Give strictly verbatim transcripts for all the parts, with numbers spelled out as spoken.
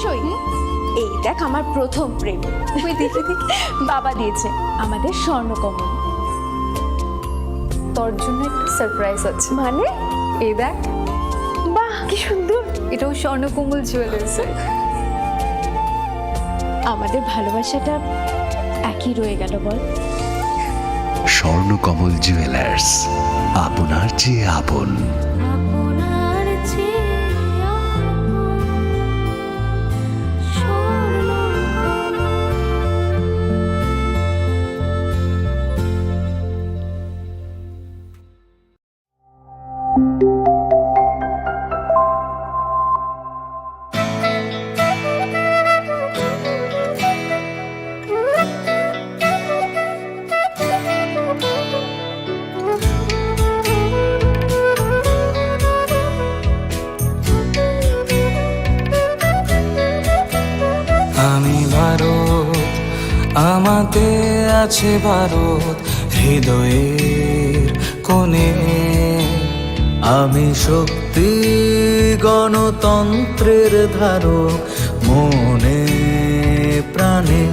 সই। এই দেখ আমার প্রথম প্রেম। ওই দেখে দেখে বাবা দিয়েছে আমাদের স্বর্ণকমল। তোর জন্য একটা সারপ্রাইজ আছে। মানে? এই দেখ। বাহ, কি সুন্দর। এটাও স্বর্ণকমল জুয়েলার্স। আমাদের ভালোবাসাটা একই রয়ে গেল বল। স্বর্ণকমল জুয়েলার্স, আপনার চেয়ে আপন। আপনার চেয়ে আপন। আমি ভারত, আমাতে আছে ভারত, হৃদয়ের কোণে। আমি শক্তি, গণতন্ত্রের ধারক, মনে প্রাণে।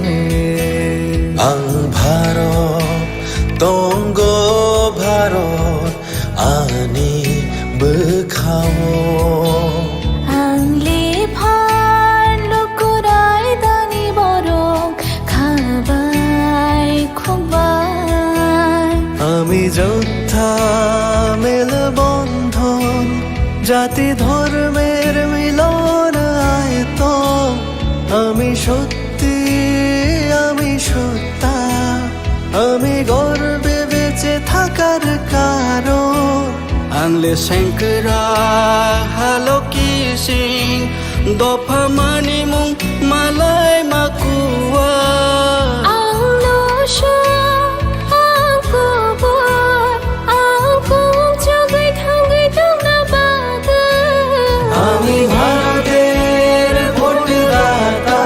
Ang Bharot, tongo Bharot, ani bwkhao. Ang lephar lukurai dani borok khabai khukbai. Ami jotha melbondhon, jati dhormer milon ayoton. Ami sotthi, ami sotta, ami gorbe beche thakar karon. Ang le sengkra haloki sing, dopha mani mung malai makua. Ang no sha, ang kubur, ang kung chugui thangui tongna bagwi. Ami Bharoter bhotdata,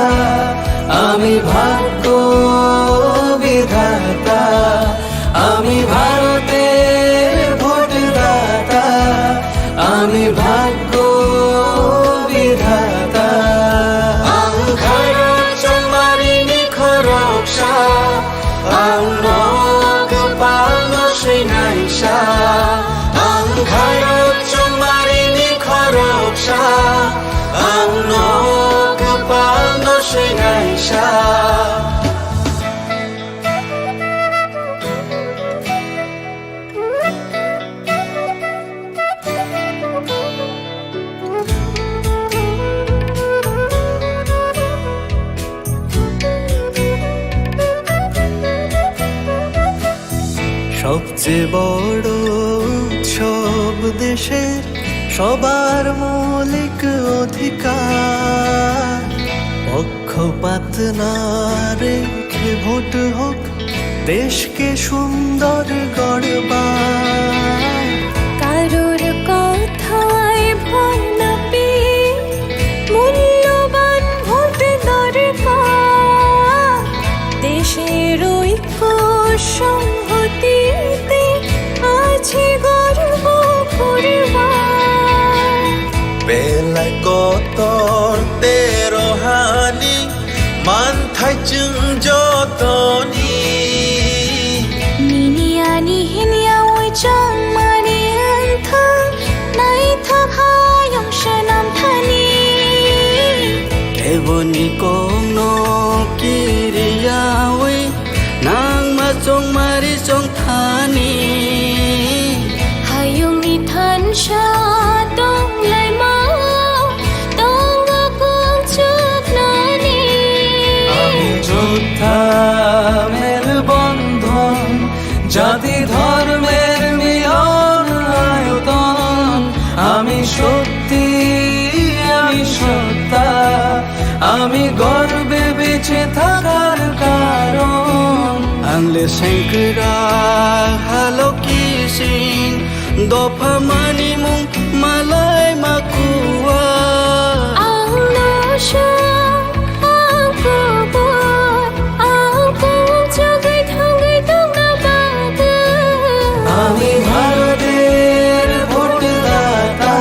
ami bhagyo bidhata, ami Bharoter bhotdata, ami bhagyo bidhata. Ang Bharot chongmarini khoroksa, ang no kwpalno swinaisa. Ang Bharot chongmarini khoroksa, ang no kwpalno swinaisa. সবচেয়ে বড় উৎসব দেশের সবার মৌলিক অধিকার। পক্ষপাত না রেখে ভোট হোক, দেশকে সুন্দর গড়বার। কারোর কথায় ভয় না পেয়ে মূল্যবান ভোট দরকার। দেশের ঐক্য সংহতিতে আছে গর্ব করবার। Belai kotor tero hani, manthai chwng jotoni. Nini ani hinya oi chongmani wngthang, naithok hayung swnam thani. Keboni kokno kiriyawi, nangma chongmari chongthani. Hayungni thansa tonglaimao, tongo kung chuknani. Ami jotha melbondhon, jati dhormer milon ayoton. Ami shokti, ami sotta, ami gorbe beche thakar karon. Ang le sengkra haloki sing, dopha mani mung malai makua. Ang no sha, ang kubur, ang kung chugui thangui tongna bagwi. Ami Bharoter bhotdata,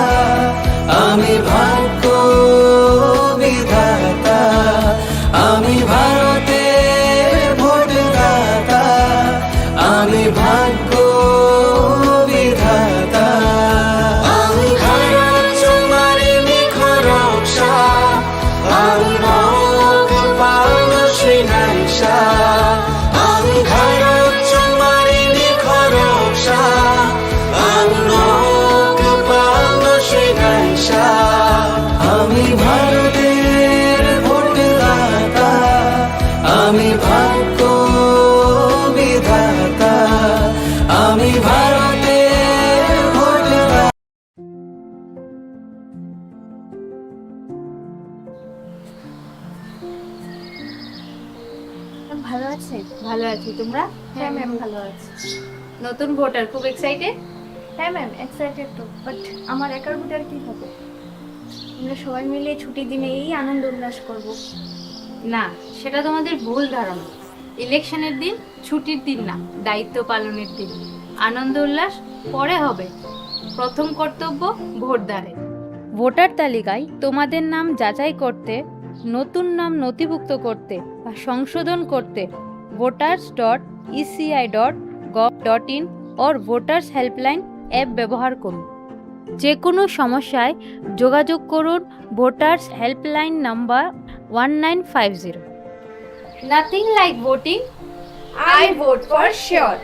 ami bhagyo bidhata. ভালো আছে? ভালো আছি, তোমরা? হ্যাঁ ম্যাম, ভালো আছি। নতুন ভোটার, খুব এক্সাইটেড? হ্যাঁ ম্যাম, এক্সাইটেড তো, বাট আমার একার ভোটার কি হবে? আমরা সবাই মিলে ছুটির দিনে এই আনন্দ উল্লাস করব। না, সেটা তোমাদের ভুল ধারণা। ইলেকশনের দিন ছুটির দিন না, দায়িত্ব পালনের দিন। আনন্দ উল্লাস পরে হবে, প্রথম কর্তব্য ভোটদানের। ভোটার তালিকায় তোমাদের নাম যাচাই করতে, নতুন নাম নথিভুক্ত করতে বা সংশোধন করতে voters dot ECI dot gov dot in or voters helpline app ব্যবহার করুন। যে কোনো সমস্যায় যোগাযোগ করুন voters helpline number one nine five zero. Nothing like voting, I vote for sure.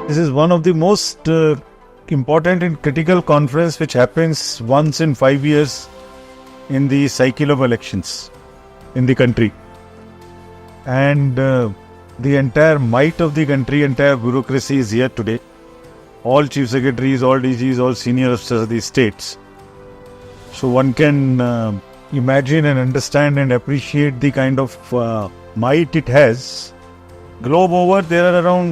This is one of the most uh, important and critical conference which happens once in five years in the cycle of elections in the country. And uh, the entire might of the country, entire bureaucracy is here today. All chief secretaries, all D Gs, all senior officers of these states. So one can uh, imagine and understand and appreciate the kind of uh, might it has. Globe over, there are around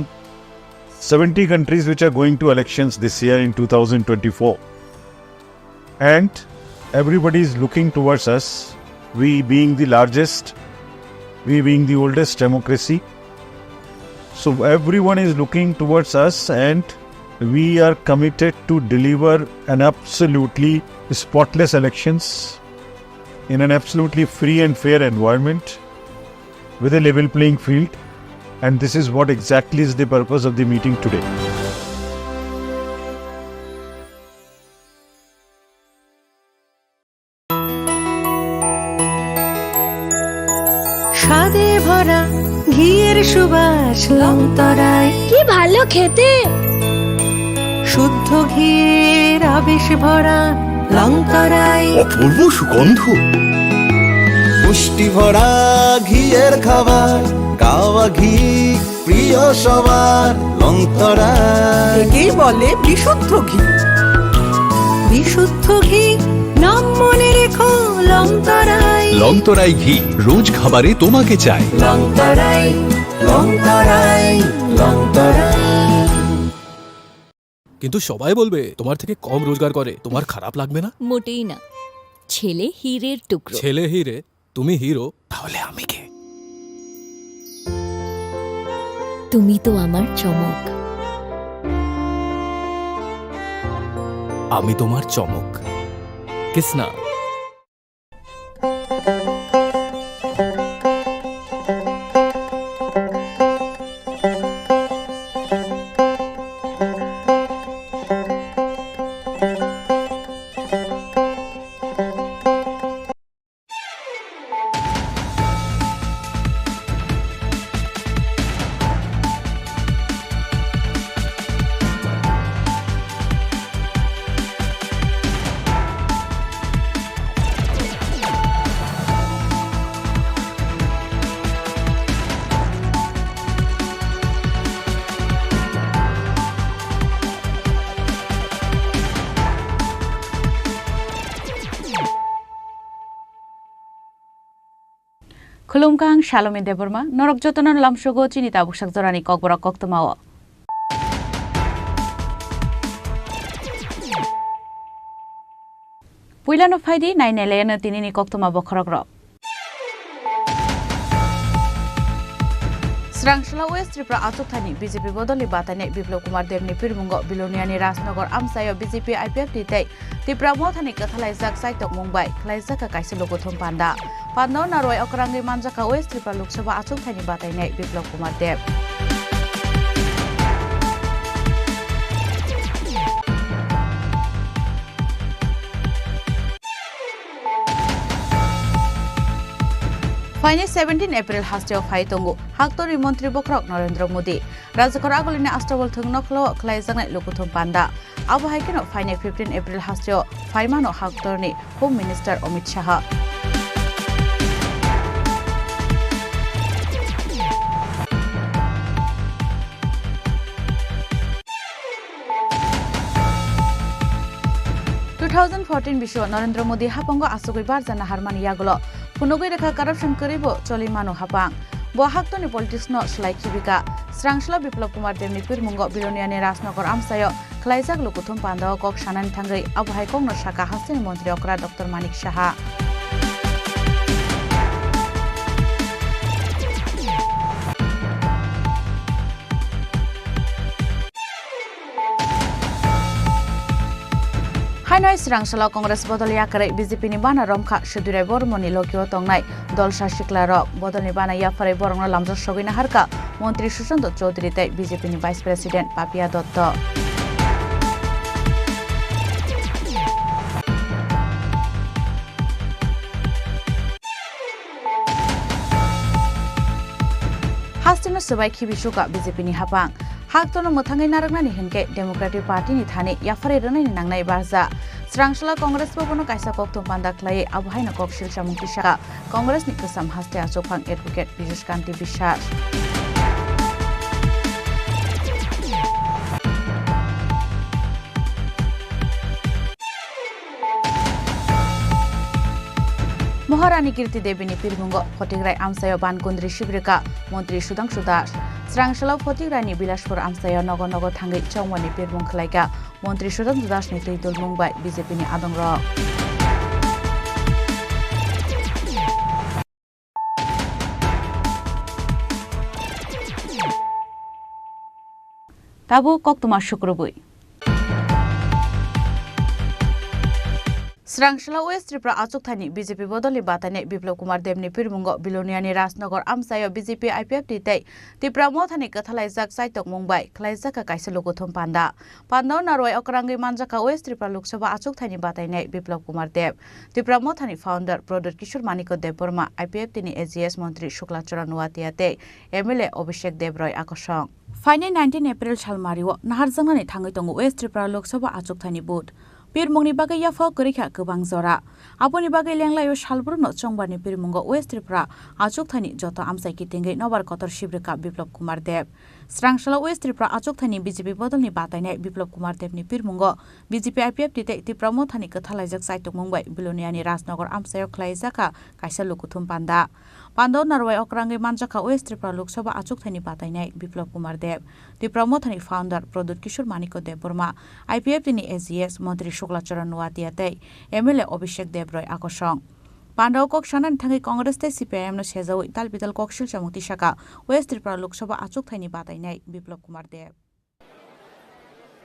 seventy countries which are going to elections this year in two thousand twenty-four. And everybody is looking towards us, we being the largest, we being the oldest democracy. So everyone is looking towards us, and we are committed to deliver an absolutely spotless elections in an absolutely free and fair environment with a level playing field. And this is what exactly is the purpose of the meeting today. স্বাদে ভরা ঘিয়ের সুবাস লংতরায়। কি ভালো খেতে! শুদ্ধ ঘিয়ের আবেশ ভরা লংতরায়। অপূর্ব সুগন্ধ। পুষ্টি ভরা ঘিয়ের খাবার, গাওয়া ঘি প্রিয় সবার লংতরায়। একেই বলে বিশুদ্ধ ঘি। বিশুদ্ধ ঘি, নাম মনে রেখো লংতরায়। লংতরায় ঘি, রোজ খাবারে তোমাকে চাই। লংতরায়, লংতরায়, লংতরায়। কিন্তু সবাই বলবে তোমার থেকে কম রোজগার করে, তোমার খারাপ লাগবে না? মোটেই না। ছেলে হীরের টুকরো। ছেলে হীরে, তুমি হিরো, তাহলে আমি কে? তুমি তো আমার চমক। আমি তোমার চমক। Kisna. Khulumkha, ang Salome Debbarma, norok jotono lamsogo chini tabuksak jorani kokborok koktwmao. Puilano phaidi, nainailaino tinini koktwma bokhorokrok. Srangsla West Tripura achukthani B J P bodolni batainai Biplab Kumar Debni pirmungo Biloniani Rajnagar amchaio B J P I P F T tei Tipra Mothani kwthalaijak chaitokmung bai khlaijak kaisa lukuthum panda. Pandao narwai okrangwi manjakha West Tripura Lok Sabha achukthani batainai Biplab Kumar Deb. Phaini seventeen April hasteo phai tongo Haktorni Montri Bokhorok Narendra Modi. Rajyakhor agulini Astabol thwng nokhlao khlaijaknai lukuthum panda. Abo hai kheno phainai fifteen April hasteo phaimano Haktorni Home Minister Amit Shah. Two thousand fourteen bisio Narendra Modi hapango asugwi barja naharmani yagulo phunugwi rwkha corruption kwrwibo choli mano hapang. Bo haktoni politics no swlai khibika. Srangsalo Biplab Kumar Debni pirmungo Biloniani Rajnagar amchaio khwlaijak lukuthum pandao kok sanani thangwi abo hai kokno sakha hasteni montri okra Doctor Manik Saha. Haino Srangsalo Congress bodol yakarwi B J P ni bana romkha Sudirai Bormoni lokio tongnai dolsa siklarok. Bodolni bana yapharwi borokno lamjak sogwi naharkha Montri Sushanta Chowdhury tei B J P ni Vice President Papiya Dutta. Hasteno swbai khibi suka B J P ni hapang. Haktorno mwthangwi narwknani hinkhe Democratic Party ni thani yapharwi rwnaini nangnai barja. Srangsalo Congress bo bono kaisa kokthum panda khlaiwi abo haino kok silchamung tisaka Congress ni kwcham haste achukphang Advocate Piyush Kanti Biswas. Maharani Kirti Devi ni pirmungo Photigrai amchaio ban kundri sibrika Montri Sudhangshu Das. Srangsalo Photigrai ni Bilaspur amchaio nogo nogo thangwi chongmani pirmung khwlaika Montri Sudhangshu Das ni twi dulmung bai B J P ni adongrok. Tabuk koktwma sukrubwi. Srangsalo West Tripura achukthani B J P bodolni batainai Biplab Kumar Debni pirmungo Biloniani Rajnagar amchaio B J P I P F T tei Tipra Mothani kwthalaijak chaitokmung bai khwlaijakha kaisa lukuthum panda. Pandao narwai okrangwi manjakha West Tripura Lok Sabha achukthani batainai Biplab Kumar Deb, Tipra Mothani founder Pradyut Kishore Manikya Debbarma, I P F T ni A G S montri Shukla Charan Noatia tei M L A Abhishek Deb Roy akosong. Phainai nineteen April salmario naharjaknani thangwi tongo West Tripura Lok Sabha achukthani vote. Pirmungni bagwi yaphao kwrwi kha kwbang jora. Aboni bagwi lenglaio salbrumno chongbarni pirmungo West Tripura achukthani joto amchai kitingwi nobar kotor sibrika Biplab Kumar Deb. Srangsalo West Tripura achukthani B J P bodolni batainai Biplab Kumar Debni pirmungo B J P I P F T tei Tipra Mothani kwthalaijak chaitokmung bai Biloniani Rajnagar amchaio khwlaijakha kaisa lukuthum panda. Pandao narwai okrangwi manjakha West Tripura Lok Sabha achukthani batainai Biplab Kumar Deb, Tipra Mothani founder Pradyut Kishore Manikya Debbarma, I P F T ni A G S montri Shukla Charan Noatia tei M L A Abhishek Deb Roy akosong. Pandao kok sanani thangwi Congress tei C P I M no sejawi tal bital kok silchamung tisaka West Tripura Lok Sabha achukthani batainai Biplab Kumar Deb.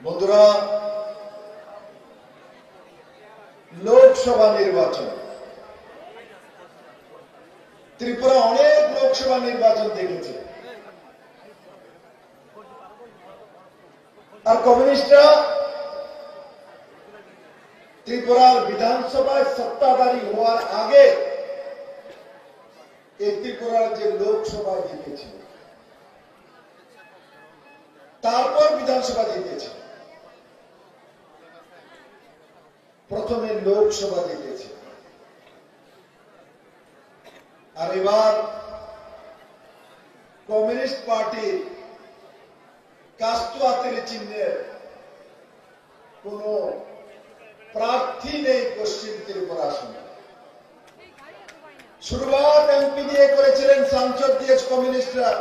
বন্ধুরা, লোকসভা নির্বাচন, ত্রিপুরা অনেক লোকসভা নির্বাচন দেখেছে। আর কমিউনিস্টরা ত্রিপুরার বিধানসভায় সত্তাধারী হওয়ার আগে এই ত্রিপুরার যে লোকসভায় জিতেছিল, তারপর বিধানসভা জিতেছিল, প্রথমে লোকসভা জিতেছিল। আর এবার কমিউনিস্ট পার্টির কাস্তুয়াতির চিহ্নের কোনো প্রার্থী নেই পশ্চিম ত্রিপুরা আসনে। শুরুবাত এমপি দিয়ে করেছিলেন, সাংসদ দিয়ে কমিউনিস্টরা,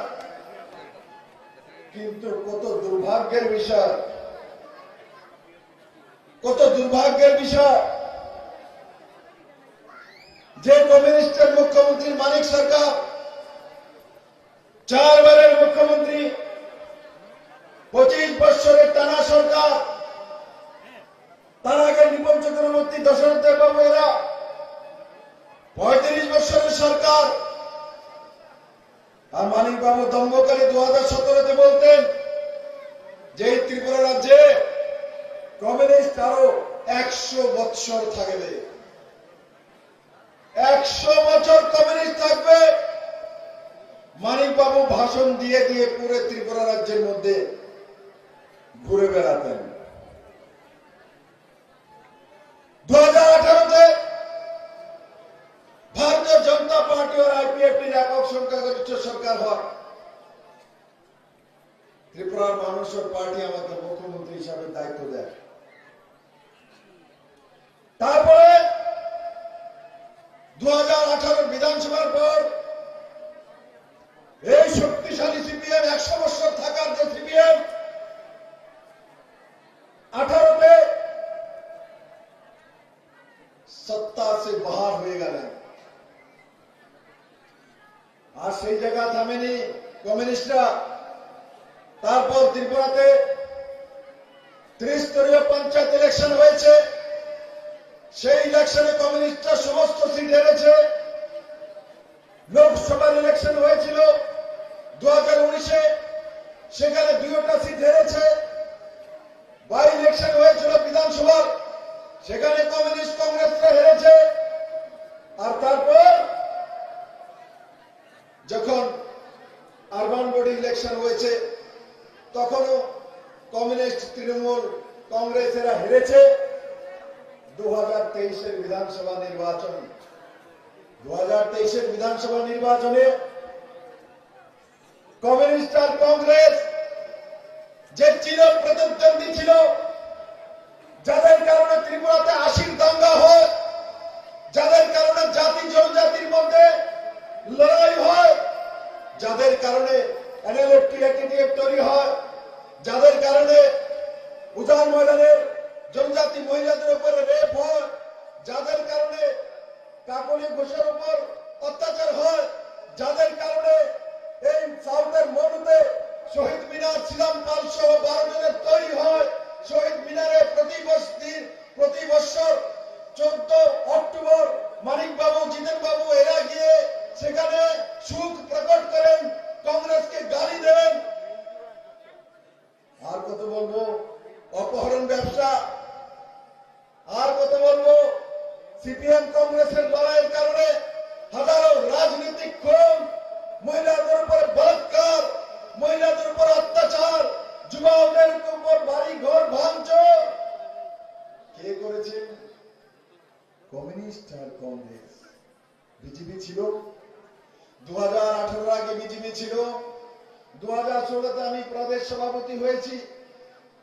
কিন্তু কত দুর্ভাগ্যের বিষয়, কত দুর্ভাগ্যের বিষয় যে কমিউনিস্টের মুখ্যমন্ত্রী মানিক সরকার, চারবারের মুখ্যমন্ত্রী, পঁচিশ বছরের টানা সরকার, তার আগে নৃপেন চক্রবর্তী, দশরথ দেববাবু এরা পঁয়ত্রিশ বছরের সরকার। আর মানিক বাবু দম্ভ করে দু হাজার সতেরোতে বলতেন যে এই ত্রিপুরা রাজ্যে কমিউনিস্ট আরো একশো বৎসর থাকবে, একশো বছর কমিউনিস্ট থাকবে। মানিক বাবু ভাষণ দিয়ে দিয়ে পুরো ত্রিপুরা রাজ্যের মধ্যে ঘুরে বেড়াতেন। দু হাজার আঠারোতে ভারতীয় জনতা পার্টি আর আইপিএফটির একক সংখ্যাগরিষ্ঠ সরকার হয়। ত্রিপুরার মানুষ ও পার্টি আমাকে মুখ্যমন্ত্রী হিসাবে দায়িত্ব দেয়। তারপরে দু হাজার আঠারো বিধানসভার পর এই শক্তিশালী সিপিএম, একশো বছর থাকার যে সিপিএম, আঠারোতে সত্তা সে বাহার হয়ে গেলেন। আর সেই জায়গা থামেনি কমিউনিস্টরা। তারপর ত্রিপুরাতে ত্রিস্তরীয় পঞ্চায়েত ইলেকশন হয়েছে। সেই ইলেকশনে কমিউনিস্টরা সমস্ত সিট হেরেছে। লোকসভার ইলেকশন হয়েছিল দু হাজার উনিশে, সেখানে দুইটা সিট হেরেছে। বাই ইলেকশন হয়েছিল বিধানসভার, সেখানে কমিউনিস্ট কংগ্রেসরা হেরেছে। আর তারপর যখন আরবান বডি ইলেকশন হয়েছে, তখনও কমিউনিস্ট, তৃণমূল, কংগ্রেস এরা হেরেছে। দু হাজার তেইশের বিধানসভা নির্বাচন, দু হাজার তেইশের বিধানসভা নির্বাচনে কমিউনিস্ট আর কংগ্রেস যে চির প্রতিদ্বন্দ্বী ছিল, যাদের কারণে ত্রিপুরাতে আশির দাঙ্গা হয়, যাদের কারণে জাতি জনজাতির মধ্যে লড়াই হয়, যাদের কারণে এনএলএফ টিএফ তৈরি হয়, যাদের কারণে উজান ময়দানের জনজাতি মহিলাদের উপরে রেপ হয়, যাদের কারণে কাকলি ঘোষের উপর অত্যাচার হয়, যাদের কারণে এই সাউথের মধুতে শহীদ মিনার, সিদাম পাল সহ বারো জনের তৈরি হয়। শহীদ মিনারে প্রতি বস-, দিন, প্রতি বছর চোদ্দ অক্টোবর মানিক বাবু, জিতেন বাবু এরা গিয়ে সেখানে শোক প্রকট করেন, কংগ্রেসকে গালি দেন। আর কত বলবো, অপহরণ ব্যবসা। আর কত বলবো, সিপিএম কংগ্রেসের লড়াইয়ের কারণে হাজারো রাজনৈতিক খুন, মহিলাদের উপরে বলাৎকার, মহিলাদের উপর অত্যাচার, যুবকদের উপর বাড়ি ঘর ভাঙচুর। কে করেছে? কমিউনিস্ট আর কংগ্রেস। বিজেপি ছিল, দু হাজার আঠারোর আগে বিজেপি ছিল, দু হাজার ষোলোতে আমি প্রদেশ সভাপতি হয়েছি।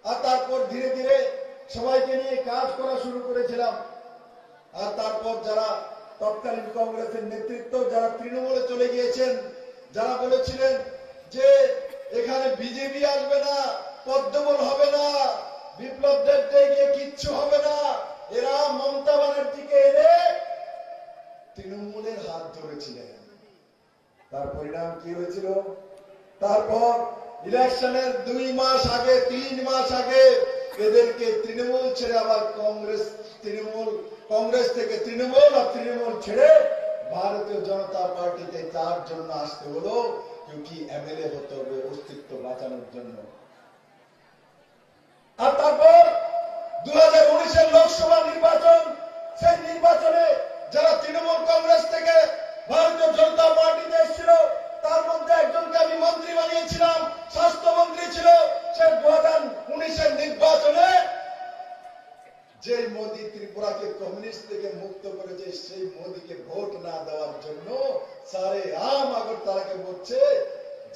আর তারপর ধীরে ধীরে সবাইকে নিয়ে কাজ করা শুরু করেছিলাম। আর তারপর যারা তৎকালীন কংগ্রেসের নেতৃত্ব, যারা তৃণমূলে চলে গিয়েছেন, যারা বলেছিলেন যে এখানে বিজেপি আসবে না, পদ্মবল হবে না, বিপ্লব দেব গিয়ে কিচ্ছু হবে না, এরা মমতা ব্যানার্জিকে এনে তৃণমূলের হাত ধরেছিলেন। তার পরিণাম কি হয়েছিল? তারপর ইলেকশনের দুই মাস আগে, তিন মাস আগে এদেরকে তৃণমূল ছেড়ে আবার কংগ্রেস, তৃণমূল, কংগ্রেস থেকে তৃণমূল আর তৃণমূল ছেড়ে ভারতীয় জনতা পার্টিতে তার জন্য আসতে হলো, क्योंकि এমএলএ হতে হবে অস্তিত্ব বাঁচানোর জন্য। আর তারপর দু হাজার উনিশের লোকসভা নির্বাচন, সেই নির্বাচনে যারা তৃণমূল কংগ্রেস থেকে ভারতীয় জনতা পার্টিতে এসেছিল, তার মধ্যে একজনকে আমি মন্ত্রী বানিয়েছিলাম, স্বাস্থ্যমন্ত্রী ছিল। সে দু হাজার উনিশের নির্বাচনে যেই মোদী ত্রিপুরাকে কমিউনিস্ট থেকে মুক্ত করেছে, সেই মোদীকে ভোট না দেওয়ার জন্য সারে আম আগরতলাকে বলছে,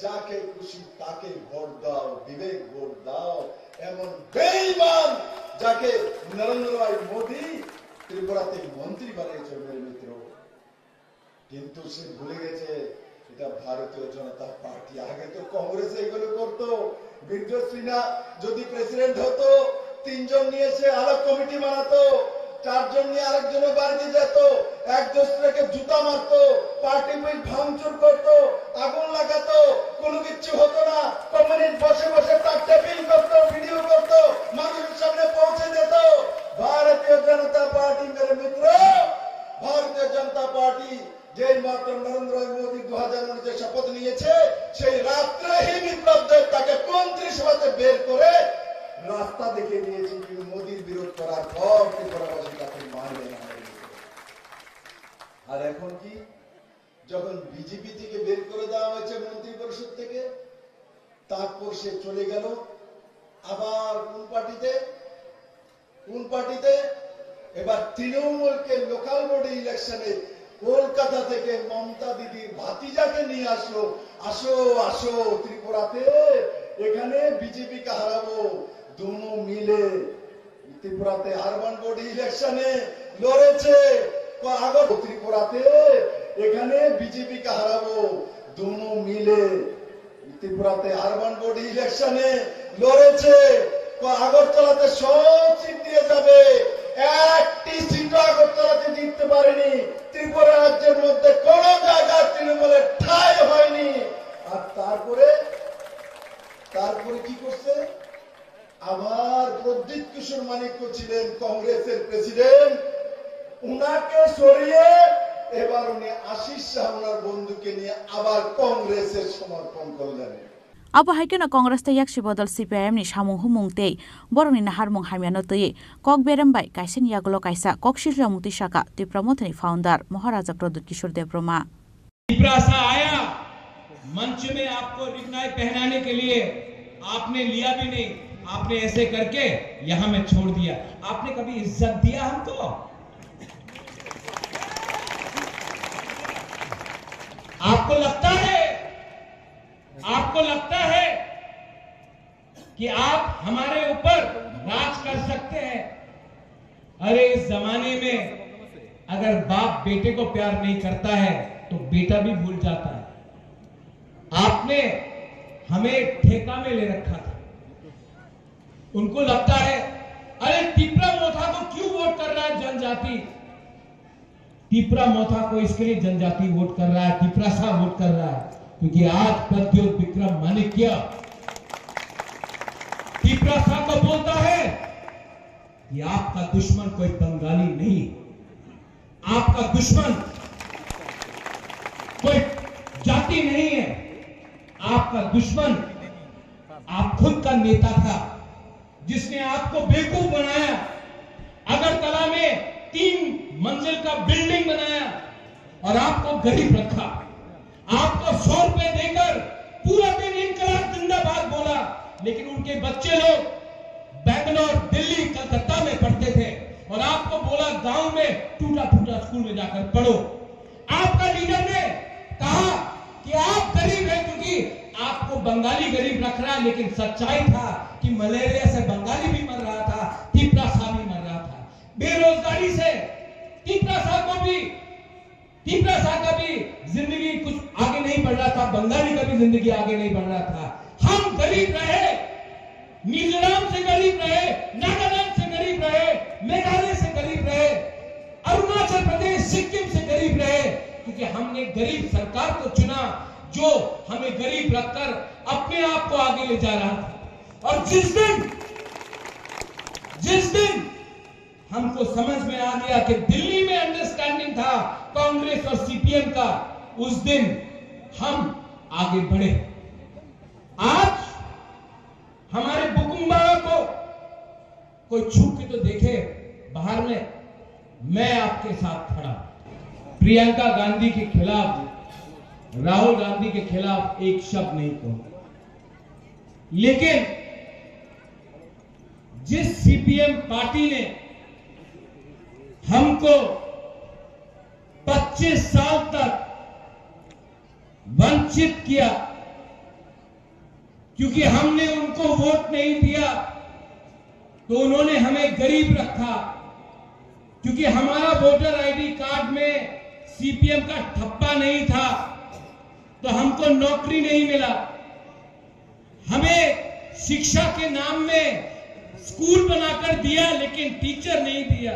"যাকে খুশি তাকে ভোট দাও, বিবেক ভোট দাও।" এমন বেঈমান যাকে নরেন্দ্র ভাই মোদী ত্রিপুরাতে মন্ত্রী বানিয়েছে, মেরে মিত্র। কিন্তু সে ভুলে গেছে এটা ভারতীয় জনতা পার্টি। আগে তো কংগ্রেস এগুলো করতো। বিদ্যুৎ সিনহা যদি প্রেসিডেন্ট হতো, তিনজন নিয়ে সে আলাদা কমিটি বানাতো, চারজন নিয়ে আরেকজনের বাড়িতে যেত, এক দুসরেকে জুতা মারতো, পার্টি অফিস ভাঙচুর করতো, আগুন লাগাতো, কোনো কিচ্ছু হতো না। কমিউনিস্ট বসে বসে তার টেপিং করতো, ভিডিও করতো, মানুষের সামনে পৌঁছে দিত। ভারতীয় জনতা পার্টি, মেরে মিত্র, ভারতীয় জনতা পার্টি যেই মাত্র নরেন্দ্র মোদী দু হাজার উনিশে শপথ নিয়েছে, সেই রাত্রেই বিপ্লব দেব তাকে মন্ত্রিসভা থেকে বের করে রাস্তা দেখিয়ে দিয়েছে। কিন্তু মোদীর বিরোধ করার পর ত্রিপুরাবাসী তাকে মানবে না। আর এখন কি, যখন বিজেপি থেকে বের করে দেওয়া হয়েছে মন্ত্রিপরিষদ থেকে, তারপর সে চলে গেল আবার কোন পার্টিতে? কোন পার্টিতে? এবার তৃণমূলকে লোকাল বডি ইলেকশনে কলকাতা থেকে মমতা দিদির ভাতিজাকে নিয়ে আসলো, "আসো, আসো ত্রিপুরাতে, এখানে বিজেপিকে হারাবো।" দুনো মিলে ত্রিপুরাতে আরবান বডি ইলেকশনে লড়েছে, আগর ত্রিপুরাতে এখানে বিজেপিকে হারাবো, দুনো মিলে ত্রিপুরাতে আরবান বডি ইলেকশনে লড়েছে, আগরতলাতে সব সিট দিয়ে যাবে, একটি সিটও আগরতলাতে জিততে পারেনি। ত্রিপুরা রাজ্যের মধ্যে কোনো জায়গায় তৃণমূলের ঠাঁই হয়নি। আর তারপরে, তারপরে কি করছে? আবার প্রদ্যুৎ কিশোর মানিক্য ছিলেন কংগ্রেসের প্রেসিডেন্ট, উনাকে সরিয়ে এবার উনি আশিস শাহ ওনার বন্ধুকে নিয়ে আবার কংগ্রেসের সমর্পণ করলেন। Abo hai kheno Congress tei yaksi bodol C P I M ni samung humung tei borokni naharmung hamyano twiwi kok berem bai kaisani yagulo kaisa kok sijlamung twi saka Tipra Mothani founder Maharaja Pradyut Kishore Debbarma. Tiprasa आया मंच में आपको रिगनाई पहनाने के लिए, आपने लिया भी नहीं, आपने ऐसे करके यहाँ में छोड़ दिया। आपने कभी इज्जत दिया हमको? आपको लगता है, आपको लगता है कि आप हमारे ऊपर राज कर सकते हैं। अरे, इस जमाने में अगर बाप बेटे को प्यार नहीं करता है तो बेटा भी भूल जाता है। आपने हमें ठेका में ले रखा था। उनको लगता है, अरे, तिपरा मोथा को क्यों वोट कर रहा है जनजाति? तिपरा मोथा को इसके लिए जनजाति वोट कर रहा है, तिपरासा वोट कर रहा है, क्योंकि आज प्रद्युत विक्रम माणिक्य तिपरासा को बोलता है कि आपका दुश्मन कोई बंगाली नहीं, आपका दुश्मन कोई जाति नहीं है, आपका दुश्मन आप खुद का नेता था, जिसने आपको बेवकूफ बनाया, अगरतला में तीन मंजिल का बिल्डिंग बनाया और आपको गरीब रखा। आपको सौ रुपए देकर पूरा दिन इनकलाब जिंदाबाद बोला, लेकिन उनके बच्चे लोग बैंगलोर, दिल्ली, कलकत्ता में पढ़ते थे और आपको बोला गांव में टूटा फूटा स्कूल में जाकर पढ़ो। आपका लीडर ने कहा कि आप गरीब हैं क्योंकि आपको बंगाली गरीब रख रहा है, लेकिन सच्चाई था कि मलेरिया से बंगाली भी मर रहा था, तिपरासा भी मर रहा था। बेरोजगारी से तिपरासा को भी, तिपरासा का भी जिंदगी कुछ आगे नहीं बढ़ रहा था, बंगाली का भी जिंदगी आगे नहीं बढ़ रहा था। हम गरीब रहे, मिजोरम से गरीब रहे, नागालैंड से गरीब रहे, मेघालय से गरीब रहे, अरुणाचल प्रदेश, सिक्किम से गरीब रहे, क्योंकि हमने गरीब सरकार को चुना जो हमें गरीब रखकर अपने आप को आगे ले जा रहा था। और जिस दिन, जिस दिन हमको समझ में आ गया कि दिल्ली में अंडरस्टैंडिंग था कांग्रेस और सीपीएम का, उस दिन हम आगे बढ़े। आज हमारे बुकुम्बा को कोई छू के तो देखे बाहर में, मैं आपके साथ खड़ा। प्रियंका गांधी के खिलाफ, राहुल गांधी के खिलाफ एक शब्द नहीं कहूंगा, लेकिन जिस सीपीएम पार्टी ने हमको पच्चीस साल तक वंचित किया, क्योंकि हमने उनको वोट नहीं दिया, तो उन्होंने हमें गरीब रखा, क्योंकि हमारा वोटर आईडी कार्ड में सीपीएम का ठप्पा नहीं था, तो हमको नौकरी नहीं मिला। हमें शिक्षा के नाम में स्कूल बनाकर दिया, लेकिन टीचर नहीं दिया।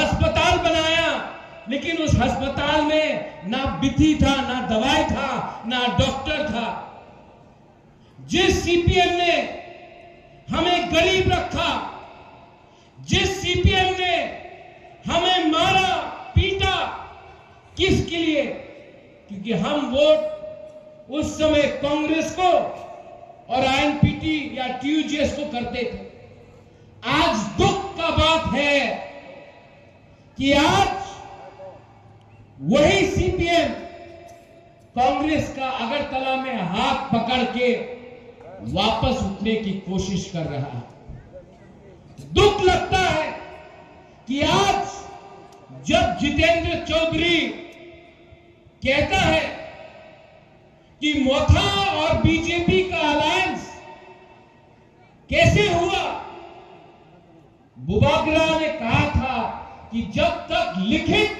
अस्पताल बनाया, लेकिन उस अस्पताल में ना बिथी था, ना दवाई था, ना डॉक्टर था। जिस सीपीएम ने हमें गरीब रखा, जिस सीपीएम ने हमें मारा, पीटा, किसके लिए? क्योंकि हम वोट उस समय कांग्रेस को और आईएनपीटी या टीयूजेएस को करते थे। आज दुख का बात है कि आज वही सीपीएम कांग्रेस का अगरतला में हाथ पकड़ के वापस उठने की कोशिश कर रहा है। दुख लगता है कि आज जब जितेंद्र चौधरी कहता है कि मोथा और बीजेपी का अलायंस कैसे हुआ, बुबागरा ने कहा था कि जब तक लिखित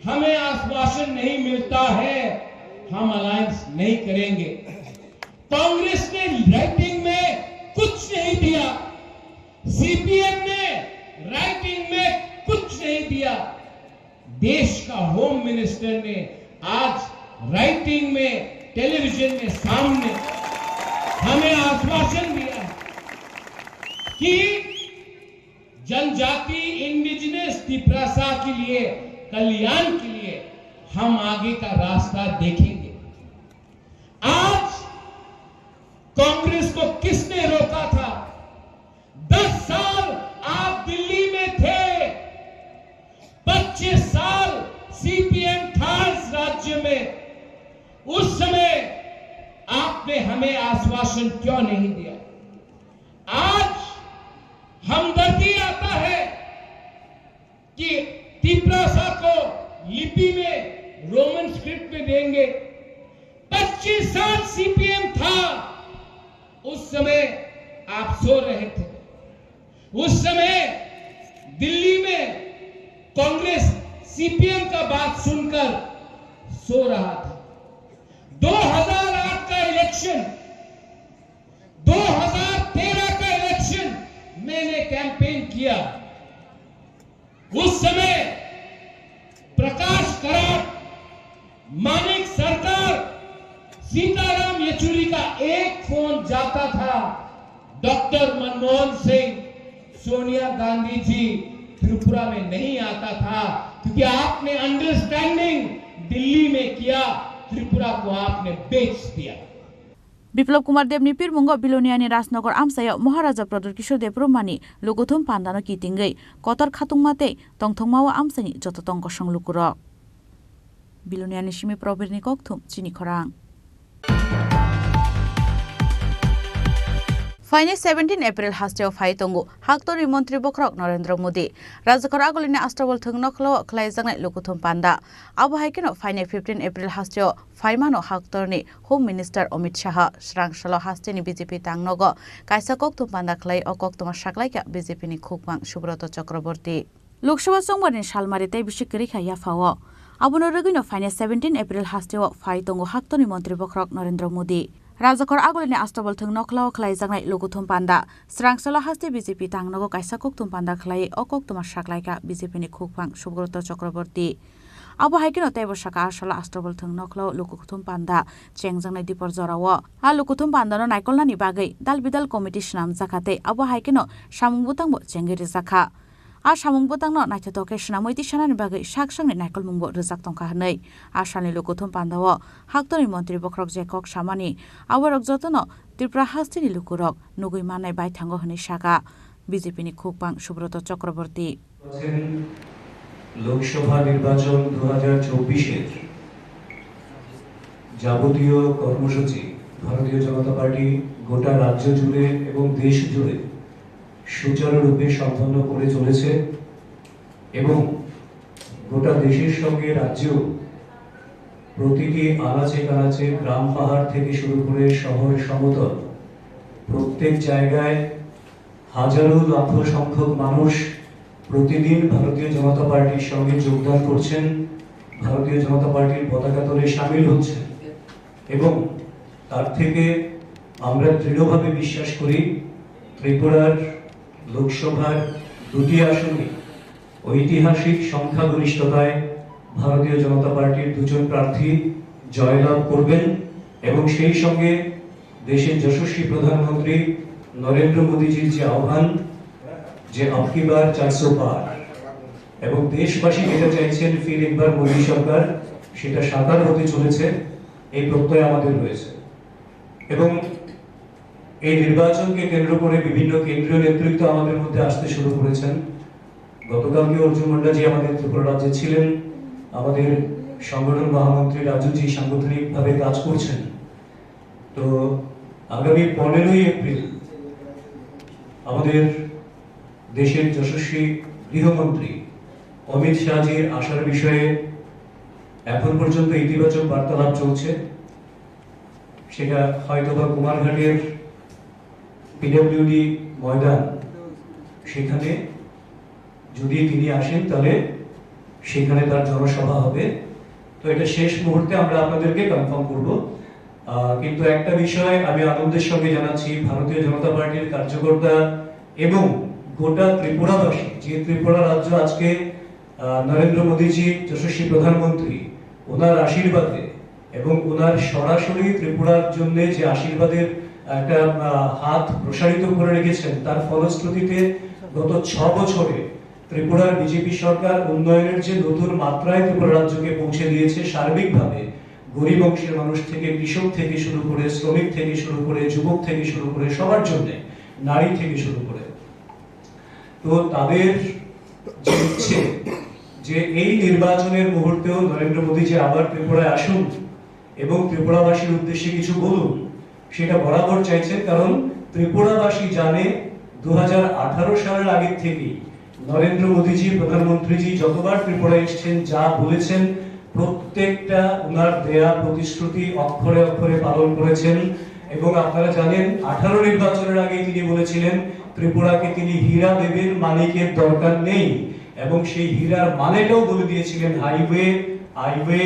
हमें आश्वासन नहीं मिलता है, हम अलायंस नहीं करेंगे। कांग्रेस ने राइटिंग में कुछ नहीं दिया, सीपीएम ने राइटिंग में कुछ नहीं दिया। देश का होम मिनिस्टर ने आज राइटिंग में, टेलीविजन में सामने हमें आश्वासन दिया है कि जनजाति, इंडिजिनस तिपरासा के लिए, कल्याण के लिए हम आगे का रास्ता देखेंगे। आज कांग्रेस को किसने रोका था? दस साल आप दिल्ली में थे, पच्चीस साल सीपीएम था इस राज्य में, उस समय आपने हमें आश्वासन क्यों नहीं दिया? आज हमदर्दी आता है कि तिपरासा को लिपि में, रोमन स्क्रिप्ट में देंगे। पच्चीस साल सीपीएम था, उस समय आप सो रहे थे। उस समय दिल्ली में कांग्रेस सीपीएम का बात सुनकर सो रहा था। दो हज़ार आठ का इलेक्शन, दो हज़ार तेरह का इलेक्शन, मैंने कैंपेन किया। उस समय प्रकाश कराट, मानिक सरकार, सीताराम येचुरी का एक फोन जाता था डॉक्टर मनमोहन सिंह, सोनिया गांधी जी त्रिपुरा में नहीं आता था, क्योंकि आपने अंडरस्टैंडिंग दिल्ली में किया, त्रिपुरा को आपने बेच दिया। Biplab Kumar Debni pirmungo Biloniani Rajnagar amchaio Maharaja Pradyot Kishore Debbarmani lukuthum pandano kitingwi kotor khatungma tei tongthokmao amchaini joto tong kosong lukurok. Biloniani simi Probirni kokthum chini khorang. Phainai seventeen April hasteo phai tongo haktorni montri bokhorok Narendra Modi. Rajyakhor agulini Astabol thwng nokhlao khlaijaknai lukuthum panda. Abo hai kheno phainai fifteen April hasteo phaimano haktorni Home Minister Amit Shah. Swrang salo hasteni B J P tangnogo kaisa kokthum panda khlai, o koktwma saklaikha B J P ni khukmang Subroto Chakraborty. Lok Sabha chongbarni salmari tei bisi kwrwi kha yaphao. Abono rwgwino phainai seventeen April hasteo phai tongo haktorni montri bokhorok Narendra Modi. Rajyakhor agulini Astabol thwng nokhlao khlaijaknai lukuthum panda. Swrang salo haste B J P tangnogo kaisa kokthum panda khlai, o koktwma saklaikha B J P ni khukphang Subroto Chakraborty. Abo hai kheno teibo saka a salo Astabol thwng nokhlao lukuthum panda chengjaknai dipor jorao. A lukuthum pandano naikolnani bagwi dal bidal committee swnamjakha tei abo hai kheno samung bwtangbo chengwi rwjakha. A samung bwtangno naithothok khe swnamwi tisanani bagwi sak sakni naikolmungbo rwjak tongkha hwnwi a salni lukuthum pandao haktorni montri bokhorok je kok samani, aborok jotono Tripura hasteni lukurok nugwi mannai baithango hwnwi saka B J P ni khukpang Subroto Chakraborty. Lok Sabha নির্বাচন দু হাজার চব্বিশের যাবতীয় কর্মসূচি ভারতীয় জনতা পার্টি গোটা রাজ্য জুড়ে এবং দেশ জুড়ে সুচারুরূপে সম্পন্ন করে চলেছে এবং গোটা দেশের সঙ্গে রাজ্যেও প্রতিটি আনাচে কানাচে, গ্রাম পাহাড় থেকে শুরু করে শহর সমতল, প্রত্যেক জায়গায় হাজারো লাখো সংখ্যক মানুষ প্রতিদিন ভারতীয় জনতা পার্টির সঙ্গে যোগদান করছেন, ভারতীয় জনতা পার্টির পতাকা তলে সামিল হচ্ছেন। এবং তার থেকে আমরা দৃঢ়ভাবে বিশ্বাস করি, ত্রিপুরার লোকসভার দুটি আসনে ঐতিহাসিক সংখ্যাগরিষ্ঠতায় ভারতীয় জনতা পার্টির দুজন প্রার্থী জয়লাভ করবেন এবং সেই সঙ্গে দেশের যশস্বী প্রধানমন্ত্রী নরেন্দ্র মোদীজির যে আহ্বান, যে আবকি বার চারশো পার, এবং দেশবাসী যেটা চাইছেন, ফির একবার মোদী সরকার, সেটা সাকার হতে চলেছে, এই প্রত্যয় আমাদের রয়েছে। এবং এই নির্বাচনকে কেন্দ্র করে বিভিন্ন কেন্দ্রীয় নেতৃত্ব আমাদের মধ্যে আসতে শুরু করেছেন। গতকালকে অর্জুন মুন্ডাজি আমাদের ত্রিপুরা রাজ্যে ছিলেন, আমাদের সংগঠন মহামন্ত্রী রাজুজি সাংগঠনিকভাবে কাজ করছেন। তো আগামী পনেরোই এপ্রিল আমাদের দেশের যশস্বী গৃহমন্ত্রী অমিত শাহজির আসার বিষয়ে এখন পর্যন্ত ইতিবাচক বার্তালাপ চলছে। সেটা হয়তোবা কুমারঘাটের পিডব্লিউডি ময়দান, সেখানে যদি তিনি আসেন, তাহলে সেখানে তার জনসভা হবে। তো এটা শেষ মুহূর্তে আমরা আপনাদেরকে কনফার্ম করব। আহ, কিন্তু একটা বিষয় আমি আনন্দের সঙ্গে জানাচ্ছি, ভারতীয় জনতা পার্টির কার্যকর্তা এবং গোটা ত্রিপুরাবাসী, যে ত্রিপুরা রাজ্য আজকে, আহ, নরেন্দ্র মোদীজি যশস্বী প্রধানমন্ত্রী, ওনার আশীর্বাদে এবং ওনার সরাসরি ত্রিপুরার জন্য যে আশীর্বাদের একটা, আহ, হাত প্রসারিত করে রেখেছেন, তার ফলশ্রুতিতে গত ছ বছরে ত্রিপুরার বিজেপি সরকার উন্নয়নের যে নতুন মাত্রায় ত্রিপুরা রাজ্যকে পৌঁছে দিয়েছে, সার্বিকভাবে গরিব অংশের মানুষ থেকে, কৃষক থেকে শুরু করে, শ্রমিক থেকে শুরু করে, যুবক থেকে শুরু করে, সবার জন্য, নারী থেকে শুরু করে। তো তাদের যে ইচ্ছে যে এই নির্বাচনের মুহূর্তেও নরেন্দ্র মোদী যে আবার ত্রিপুরায় আসুন এবং ত্রিপুরাবাসীর উদ্দেশ্যে কিছু বলুন, সেটা বরাবর চাইছেন। কারণ ত্রিপুরাবাসী জানে, দু হাজার আঠারো সালের আগের থেকেই নরেন্দ্র মোদীজি, প্রধানমন্ত্রীজি যতবার ত্রিপুরা এসছেন, যা বলেছেন, প্রত্যেকটা ওনার দেয়া প্রতিশ্রুতি অক্ষরে অক্ষরে পালন করেছেন। এবং আপনারা জানেন, আঠারো নির্বাচনের আগেই তিনি বলেছিলেন ত্রিপুরাকে তিনি হীরা দেবেন, মানিকের দরকার নেই। এবং সেই হীরার মানেটাও বলে দিয়েছিলেন, হাইওয়ে, হাইওয়ে,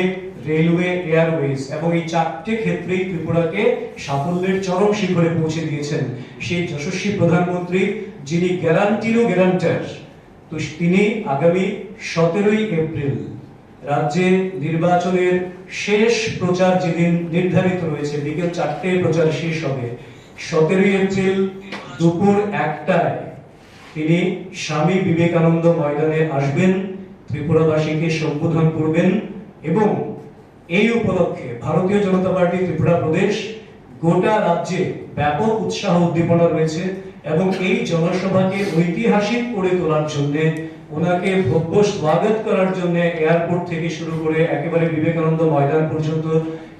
রেলওয়ে, এয়ারওয়েজ, এবং এই চারটে ক্ষেত্রেই ত্রিপুরাকে সাফল্যের চরম শিখরে পৌঁছে দিয়েছেন সেই যশস্বী প্রধানমন্ত্রী, যিনি গ্যারান্টিরও গ্যারান্টার। তো তিনি আগামী সতেরোই এপ্রিল রাজ্যে নির্বাচনের শেষ প্রচার যেদিন নির্ধারিত রয়েছে, বিকেল চারটে প্রচার শেষ হবে, সতেরোই এপ্রিল দুপুর একটায় তিনি স্বামী বিবেকানন্দ ময়দানে আসবেন, ত্রিপুরাবাসীকে সম্বোধন করবেন এবং এই উপলক্ষে ভারতীয় জনতা পার্টি ত্রিপুরা প্রদেশ গোটা রাজ্যে ব্যাপক উৎসাহ উদ্দীপনা রয়েছে এবং এই জনসভাকে ঐতিহাসিক করে তোলার জন্য, ওনাকে ভব্য স্বাগত করার জন্য এয়ারপোর্ট থেকে শুরু করে একেবারে বিবেকানন্দ ময়দান পর্যন্ত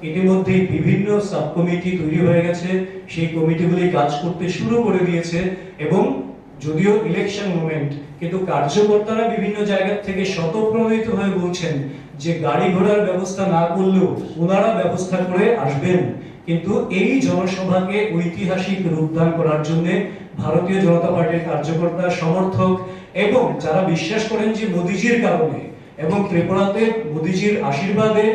ইতিমধ্যেই বিভিন্ন সাব কমিটি তৈরি হয়ে গেছে। সেই কমিটিগুলি কাজ করতে শুরু করে দিয়েছে এবং যদিও ইলেকশন মুভমেন্ট, কিন্তু কার্যকর্তারা বিভিন্ন জায়গা থেকে স্বতঃপ্রণোদিত হয়ে বলছেন যে গাড়ি ঘোড়ার ব্যবস্থা না করলেও ওনারা ব্যবস্থা করে আসবেন। কিন্তু এই জনসভাকে ঐতিহাসিক রূপদান করার জন্য ভারতীয় জনতা পার্টির কার্যকর্তা, সমর্থক এবং যারা বিশ্বাস করেন যে মোদিজির কারণে এবং ত্রিপুরাতে মোদিজির আশীর্বাদে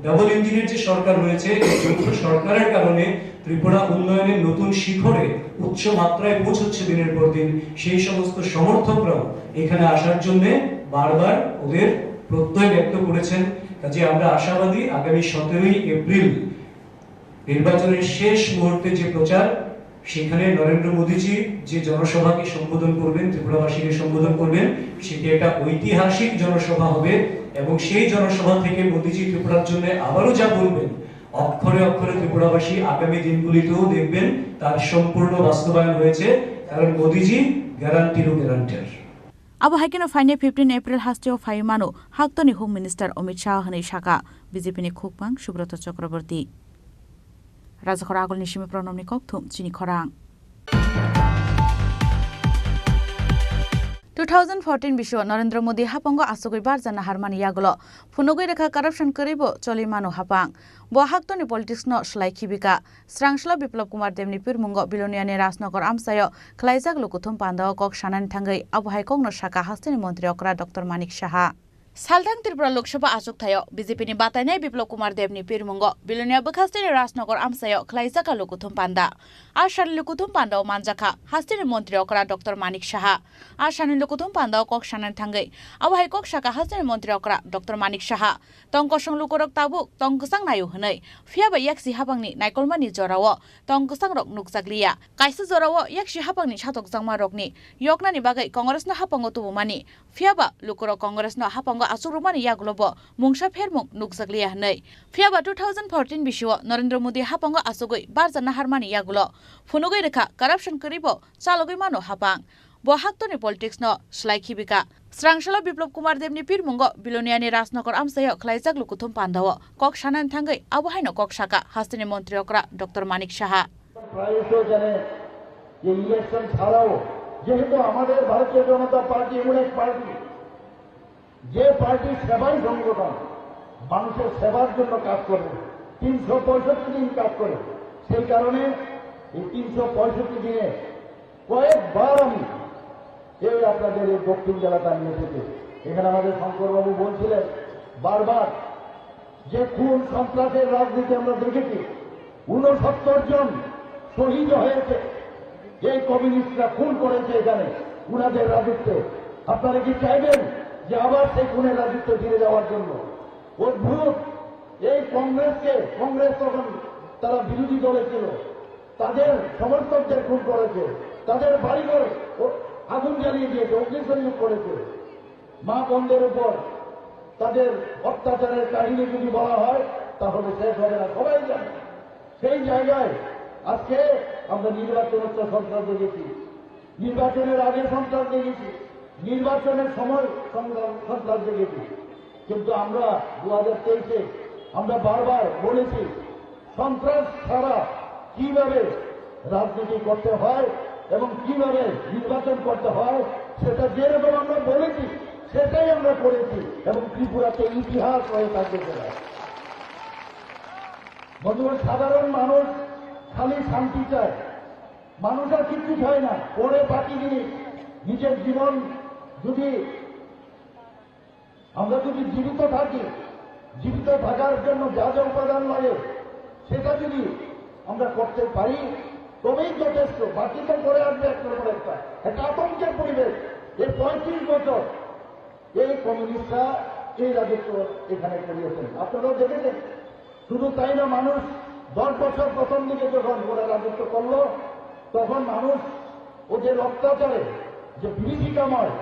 ডাবল ইঞ্জিনের যে সরকার রয়েছে, এই যৌথ সরকারের কারণে ত্রিপুরা উন্নয়নের নতুন শিখরে, উচ্চ মাত্রায় পৌঁছচ্ছে দিনের পর দিন, সেই সমস্ত সমর্থকরাও এখানে আসার জন্য বারবার ওদের প্রত্যয় ব্যক্ত করেছেন। কাজে আমরা আশাবাদী আগামী সতেরোই এপ্রিল নির্বাচনের শেষ মুহূর্তে যে প্রচার, সেখানে নরেন্দ্র মোদীজি যে জনসভাকে সম্বোধন করবেন, ত্রিপুরাবাসীকে সম্বোধন করবেন, সেটি একটা ঐতিহাসিক জনসভা হবে এবং সেই জনসভা থেকে মোদীজি ত্রিপুরার জন্য আবারও যা বলবেন, অক্ষরে অক্ষরে ত্রিপুরাবাসী আগামী দিনগুলিতেও দেখবেন তার সম্পূর্ণ বাস্তবায়ন হয়েছে, কারণ মোদীজি গ্যারান্টিরও guarantor. Abo hai kheno phainai fifteen April hasteo phaiwi mano, haktoni Home Minister Amit Shah hwnwi sakha, B J P ni khukpang Subrata Chakraborty. Rajakhor agulni simi pronomni kokthum chini khorang. Two thousand fourteen bisio Narendra Modi hapango asugwi barjana harmani yagulo phunugwi rwkha corruption kwrwibo choli mano hapang. Bo haktoni politics no swlai khibika. Srangsla Biplab Kumar Debni pirmungo Biloniani Rajnagar amchaio khwlaijak lukuthum pandao kok sanani thangwi abo hai kokno sakha hasteni montri okra Doctor Manik Saha. Salthang Tripura Lok Sabha achukthai-o B J P ni batainai Biplab Kumar Debni pirmungo Bilonia bwkhasteni Rajnagar amchaio khwlaijak lukuthum panda. A sani lukuthum panda-o manjakha hasteni montri okra Doctor Manik Saha. A sani lukuthum panda-o kok sanani thangwi abo hai kok sakha hasteni montri okra Doctor Manik Saha. Tong kosong lukurok tabuk tong kwchang naio hwnwi, phiyaba yaksi hapangni naikolmani jorao tong kwchangrok nukjakliya. Kaisa jorao yaksi hapangni satokjakmarokni yoknani bagwi Congressno hapango tubumani, phiyaba lukurok Congressno hapango achukrwmani yagulobo mungsa phermung nukjakliya hwnwi. Phiyaba two thousand fourteen bisio Narendra Modi hapango achugwi barja naharmani yagulo phunugwi rwkha corruption kwrwibo chalogwi mano hapang. Bo haktoni politics no swlai khibika. Srangsalo Biplab Kumar Debni pirmungo Biloniani Rajnagar amchaio khwlaijak lukuthum pandao kok sanani thangwi abo haino kok sakha hasteni montri okra Doctor Manik Saha. প্রায়শ জানে যে ইলেকশন ছাড়াও যেহেতু আমাদের ভারতীয় জনতা পার্টি এমন এক পার্টি যে পার্টি সেবাই সংগঠন, মানুষের সেবার জন্য কাজ করে, তিনশো পঁয়ষট্টি দিন কাজ করে, সেই কারণে এই তিনশো পঁয়ষট্টি দিনে কয়েকবার আমি এই আপনাদের এই দক্ষিণ জেলাতে আমি এসেছি। এখানে আমাদের শঙ্করবাবু বলছিলেন বারবার যে খুন সন্ত্রাসের রাজনীতি আমরা দেখেছি, ঊনসত্তর জন শহীদ হয়েছে, এই কমিউনিস্টরা খুন করেছে এখানে উনাদের রাজত্বে। আপনারা কি চাইবেন যে আবার সেই খুনের রাজত্বে ফিরে যাওয়ার জন্য? অদ্ভুত। এই কংগ্রেসকে, কংগ্রেস তখন তারা বিরোধী দলে ছিল, তাদের সমর্থকদের খুন করেছে, তাদের বাড়িঘর ও-, আগুন জ্বালিয়ে দিয়েছে, অগ্নিসংযোগ করেছে। মা বোনদের উপর তাদের অত্যাচারের কাহিনী যদি বলা হয়, তাহলে শেষ হবে না, সবাই জানে। সেই জায়গায় আজকে আমরা নির্বাচনের তো সন্ত্রাস দেখেছি, নির্বাচনের আগে সন্ত্রাস দেখেছি, নির্বাচনের সময় সংগ্রাম, সন্ত্রাস দেখেছি। কিন্তু আমরা দু হাজার তেইশে আমরা বারবার বলেছি, সন্ত্রাস ছাড়া কিভাবে রাজনীতি করতে হয় এবং কিভাবে নির্বাচন করতে হয়, সেটা যেরকম আমরা বলেছি, সেটাই আমরা করেছি। এবং ত্রিপুরাতে ইতিহাস হয়ে থাকবে সেটা। বন্ধুগণ, সাধারণ মানুষ খালি শান্তি চায়, মানুষ আর কিচ্ছু চায় না। পরে বাকি জিনিস, নিজের জীবন যদি আমরা যদি জীবিত থাকি, জীবিত থাকার জন্য যা যা উপাদান লাগে, সেটা যদি আমরা করতে পারি, তবেই যথেষ্ট। বাকি তো পরে আসবে একটার পর একটা। একটা আতঙ্কের পরিবেশ। এই পঁয়ত্রিশ বছর এই কমিউনিস্টরা এই রাজত্ব এখানে করিয়েছেন, আপনারাও দেখেছেন। শুধু তাই না, মানুষ দশ বছর প্রথম দিকে যখন ওরা রাজত্ব করলো, তখন মানুষ ও যে অত্যাচারে, যে বিভীষিকাময়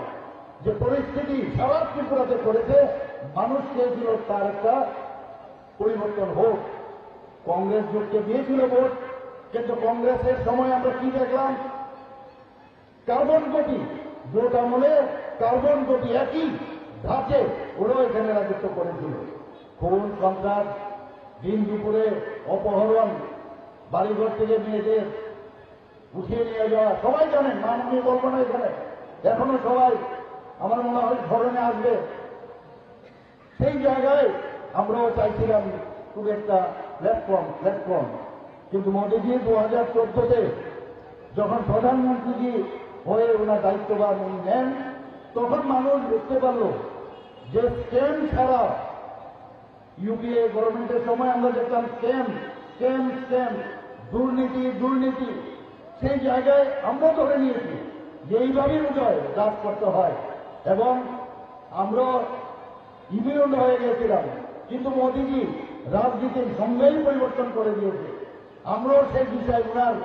যে পরিস্থিতি সারা ত্রিপুরাতে করেছে, মানুষ চেয়েছিল তার একটা পরিবর্তন হোক। কংগ্রেস জোটকে দিয়েছিল ভোট, কিন্তু কংগ্রেসের সময় আমরা কি দেখলাম? কার্বন কপি, ভোট আমলে কার্বন কপি একই ধাঁচে ওরাও এখানে রাজত্ব করেছিল। খুন, সন্ত্রাস, দিন দুপুরে অপহরণ, বাড়িঘর থেকে মেয়েদের উঠিয়ে নিয়ে যাওয়া, সবাই জানেন, নাম আমি বলবো না এখানে। এখনো সবাই, আমার মনে হয়, স্মরণে আসবে। সেই জায়গায় আমরাও চাইছিলাম খুব একটা প্ল্যাটফর্ম প্ল্যাটফর্ম কিন্তু মোদীজি দু হাজার চোদ্দতে যখন প্রধানমন্ত্রীজি হয়ে ওনার দায়িত্বভার উনি নেন, তখন মানুষ বুঝতে পারলো যে স্ক্যাম ছাড়া, ইউপিএ গভর্নমেন্টের সময় আমরা দেখতাম স্ক্যাম, স্ক্যাম, স্ক্যাম, দুর্নীতি, দুর্নীতি। সেই জায়গায় আমরা ধরে নিয়েছি যে এইভাবেই উদয় রাজ করতে হয়, এবং আমরা ইমিউন হয়ে গেছিলাম। কিন্তু মোদিজি রাজনীতির সংজ্ঞাই পরিবর্তন করে দিয়েছে। আমরাও সেই দিশায়, ওনার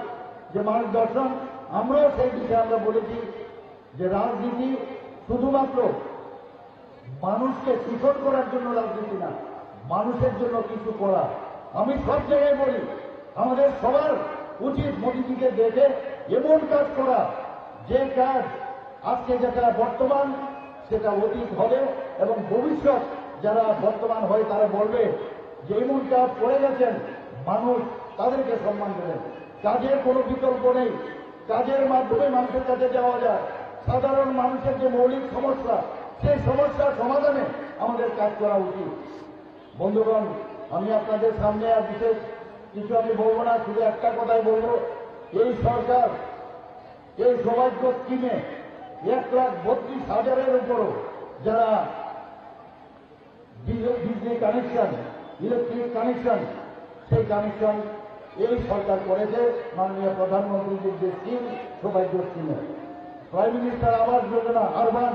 যে মার্গদর্শন, আমরাও সেই দিশায় আমরা বলেছি যে রাজনীতি শুধুমাত্র মানুষকে শোষণ করার জন্য রাজনীতি না, মানুষের জন্য কিছু করা। আমি সব জায়গায় বলি, আমাদের সবার উচিত মোদিজিকে দেখে এমন কাজ করা, যে কাজ আজকে যেটা বর্তমান, সেটা অতীত হবে, এবং ভবিষ্যৎ যারা বর্তমান হয়, তারা বলবে যে এমন কাজ করে গেছেন, মানুষ তাদেরকে সম্মান দেবেন। কাজের কোনো বিকল্প নেই। কাজের মাধ্যমে মানুষের কাছে যাওয়া যায়, সাধারণ মানুষের যে মৌলিক সমস্যা, সেই সমস্যার সমাধানে আমাদের কাজ করা উচিত। বন্ধুগণ, আমি আপনাদের সামনে আর বিশেষ কিছু আমি বলবো না, শুধু একটা কথাই বলবো, এই সরকার এই সৌভাগ্য স্কিমে এক লাখ বত্রিশ হাজারের উপরও যারা বিজ-, বিজলি কানেকশন, ইলেকট্রিক কানেকশন, সেই কানেকশন এই সরকার করেছে মাননীয় প্রধানমন্ত্রীজির যে স্কিম, সৌভাগ্য স্কিমে। প্রাইম মিনিস্টার আবাস যোজনা, আরবান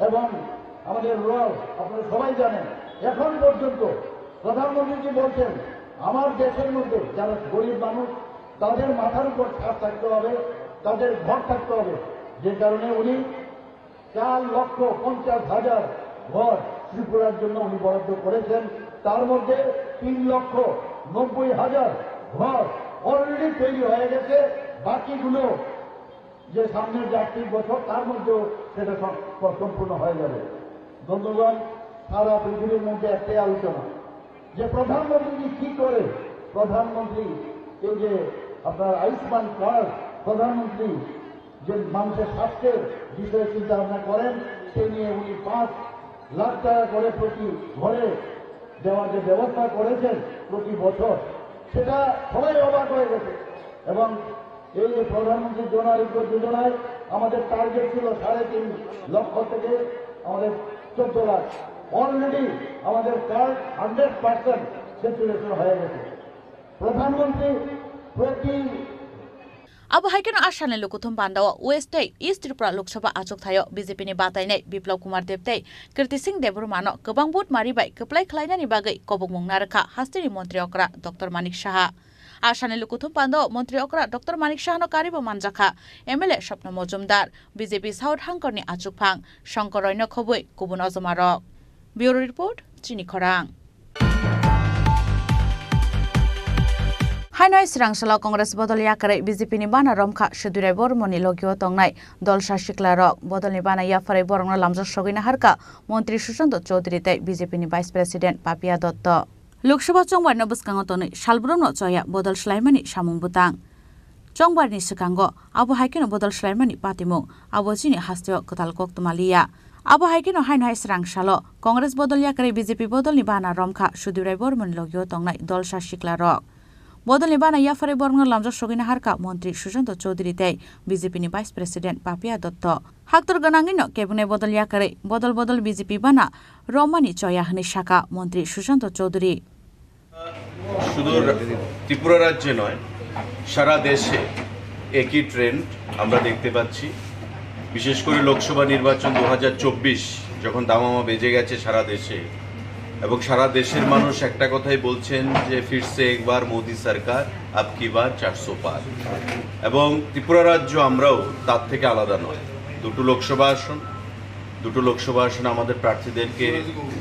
এবং আমাদের রুরাল, আপনারা সবাই জানেন, এখন পর্যন্ত প্রধানমন্ত্রীজি বলছেন, আমার দেশের মধ্যে যারা গরিব মানুষ, তাদের মাথার উপর ছাদ থাকতে হবে, তাদের ঘর থাকতে হবে, যে কারণে উনি চার লক্ষ পঞ্চাশ হাজার ঘর ত্রিপুরার জন্য উনি বরাদ্দ করেছেন। তার মধ্যে তিন লক্ষ নব্বই হাজার ঘর অলরেডি তৈরি হয়ে গেছে, বাকিগুলো যে সামনের যে আর্থিক বছর, তার মধ্যেও সেটা সম-, সম্পূর্ণ হয়ে যাবে। বন্ধুগণ, সারা পৃথিবীর মধ্যে একটাই আলোচনা যে প্রধানমন্ত্রী কি করে, প্রধানমন্ত্রী এই যে আপনার আয়ুষ্মান কার্ড, প্রধানমন্ত্রী যে মানুষের স্বাস্থ্যের বিষয়ে চিন্তা ভাবনা করেন, সে নিয়ে উনি পাঁচ লাখ টাকা করে প্রতি ঘরে দেওয়ার যে ব্যবস্থা করেছেন প্রতি বছর, সেটা সবাই অবাক হয়ে গেছে। এবং এই যে প্রধানমন্ত্রী জন আরোগ্য যোজনায় আমাদের টার্গেট ছিল সাড়ে তিন লক্ষ থেকে আমাদের চোদ্দ লাখ। অলরেডি আমাদের কার্ড হান্ড্রেড পার্সেন্ট স্যাচুরেশন হয়ে গেছে। প্রধানমন্ত্রী প্রতি Abo hai kheno a salni lukuthum panda o West tei East Tripura Lok Sabha achuk thaio B J P ni batainai Biplab Kumar Deb tei Kirti Singh Debbarma no kwbang vote mari bai kwplai khlainani bagwi kobokmung narwkha hasteni montri okra Doctor Manik Saha. A salni lukuthum panda o montri okra Doctor Manik Saha no karibo manjakha M L A Swapna Mojumdar, B J P South hangkor ni achukphang Shankar Roy no khobwi kubun ojoma rok. Bureau Report, Chini Khorang. Haino hai swrang salo Congress bodol yakarwi B J P ni bana romkha Sudurai Bormoni logio tongnai dolsa sikla rok. Bodolni bana yapharwi borokno lamjak sogwi naharkha Montri Sushanta Chowdhury tei B J P ni Vice President Papiya Dotto. Lok Sabha chongbarno bwskango tonwi salbrumno choya bodol swlaimani samung bwtang. Chongbarni swkango abo hai kheno bodol swlaimani patimung abo chini hasteo kwtal koktwma liya. Abo hai kheno haino hai swrang salo Congress bodol yakarwi B J P bodolni bana romkha Sudurai Bormoni logio tongnai dolsa sikla rok. Bodolni bana yapharwi borokno lamjak sogwi naharkha Montri Sushanta Chowdhury tei B J P ni Vice President Papiya Dotto. Haktor gwnangwino kebinai bodol yakarwi bodol bodol B J P bana romani choya hwnwi sakha Montri Sushanta Chowdhury. শুধু ত্রিপুরা রাজ্যে নয়, সারা দেশে একই ট্রেন্ড আমরা দেখতে পাচ্ছি। বিশেষ করে লোকসভা নির্বাচন দু হাজার চব্বিশ যখন দামামা বেজে গেছে সারা দেশে, এবং সারা দেশের মানুষ একটা কথাই বলছেন যে ফিরসে একবার মোদি সরকার, আবকি বার চারশো পার। এবং ত্রিপুরা রাজ্য আমরাও তার থেকে আলাদা নয়। দুটো লোকসভা আসন, দুটো লোকসভা আসনে আমাদের প্রার্থীদেরকে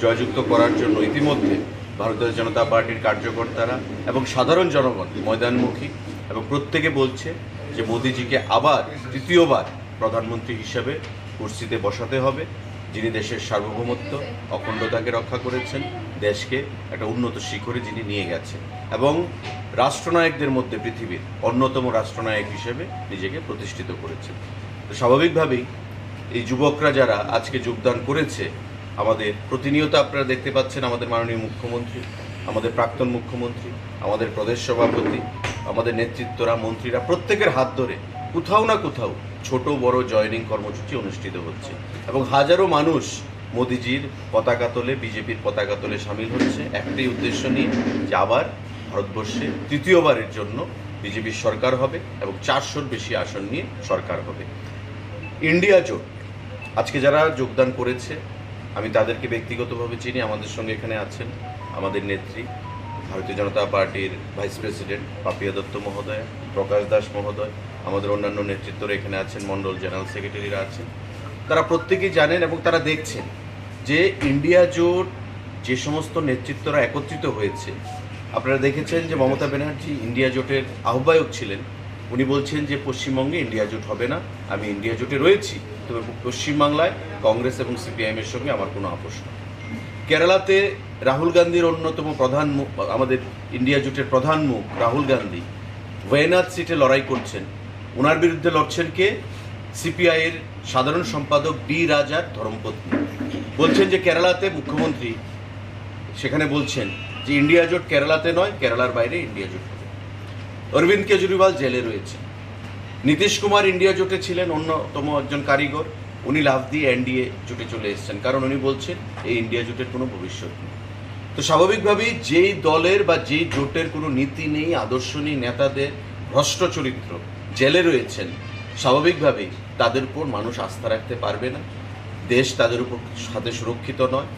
জয়যুক্ত করার জন্য ইতিমধ্যে ভারতীয় জনতা পার্টির কার্যকর্তারা এবং সাধারণ জনগণ ময়দানমুখী, এবং প্রত্যেকে বলছে যে মোদিজিকে আবার তৃতীয়বার প্রধানমন্ত্রী হিসাবে কুর্সিতে বসাতে হবে, যিনি দেশের সার্বভৌমত্ব, অখণ্ডতাকে রক্ষা করেছেন, দেশকে একটা উন্নত শিখরে যিনি নিয়ে গেছেন এবং রাষ্ট্রনায়কদের মধ্যে পৃথিবীর অন্যতম রাষ্ট্রনায়ক হিসেবে নিজেকে প্রতিষ্ঠিত করেছেন। তো স্বাভাবিকভাবেই এই যুবকরা যারা আজকে যোগদান করেছে, আমাদের প্রতিনিয়ত আপনারা দেখতে পাচ্ছেন আমাদের মাননীয় মুখ্যমন্ত্রী, আমাদের প্রাক্তন মুখ্যমন্ত্রী, আমাদের প্রদেশ সভাপতি, আমাদের নেতৃত্বরা, মন্ত্রীরা প্রত্যেকের হাত ধরে কোথাও না কোথাও ছোট বড় জয়নিং কর্মসূচি অনুষ্ঠিত হচ্ছে এবং হাজারো মানুষ মোদিজির পতাকা তলে, বিজেপির পতাকা তলে সামিল হচ্ছে একটাই উদ্দেশ্য নিয়ে যে আবার ভারতবর্ষে তৃতীয়বারের জন্য বিজেপির সরকার হবে এবং চারশোর বেশি আসন নিয়ে সরকার হবে। ইন্ডিয়া জোট আজকে যারা যোগদান করেছে, আমি তাদেরকে ব্যক্তিগতভাবে চিনি। আমাদের সঙ্গে এখানে আছেন আমাদের নেত্রী, ভারতীয় জনতা পার্টির ভাইস প্রেসিডেন্ট পাপিয়া দত্ত মহোদয়, প্রকাশ দাস মহোদয়, আমাদের অন্যান্য নেতৃত্বরা এখানে আছেন, মণ্ডল জেনারেল সেক্রেটারিরা আছেন। তারা প্রত্যেকেই জানেন এবং তারা দেখছেন যে ইন্ডিয়া জোট যে সমস্ত নেতৃত্বরা একত্রিত হয়েছে, আপনারা দেখেছেন যে মমতা ব্যানার্জি ইন্ডিয়া জোটের আহ্বায়ক ছিলেন, উনি বলছেন যে পশ্চিমবঙ্গে ইন্ডিয়া জোট হবে না, আমি ইন্ডিয়া জোটে রয়েছি, তবে পশ্চিমবাংলায় কংগ্রেস এবং সিপিআইএম এর সঙ্গে আমার কোনো আপোষ নেই। কেরালাতে রাহুল গান্ধীর অন্যতম প্রধান মু- আমাদের ইন্ডিয়া জোটের প্রধান মুখ রাহুল গান্ধী ওয়েনাদ সিটে লড়াই করছেন, ওনার বিরুদ্ধে লড়ছেন কে? সিপিআই এর সাধারণ সম্পাদক ডি রাজার ধর্মপত্নী বলছেন যে কেরালাতে মুখ্যমন্ত্রী সেখানে বলছেন যে ইন্ডিয়া জোট কেরালাতে নয়, কেরালার বাইরে ইন্ডিয়া জোট হবে। অরবিন্দ কেজরিওয়াল জেলে রয়েছেন। নীতিশ কুমার ইন্ডিয়া জোটে ছিলেন অন্যতম একজন কারিগর, উনি লাফ দিয়ে এনডিএ জোটে চলে এসেছেন, কারণ উনি বলছেন এই ইন্ডিয়া জোটের কোনো ভবিষ্যৎ নেই। তো স্বাভাবিকভাবেই যেই দলের বা যেই জোটের কোনো নীতি নেই, আদর্শ নেই, নেতাদের ভ্রষ্ট চরিত্র, জেলে রয়েছেন, স্বাভাবিকভাবেই তাদের উপর মানুষ আস্থা রাখতে পারবে না। দেশ তাদের উপর হাতে সুরক্ষিত নয়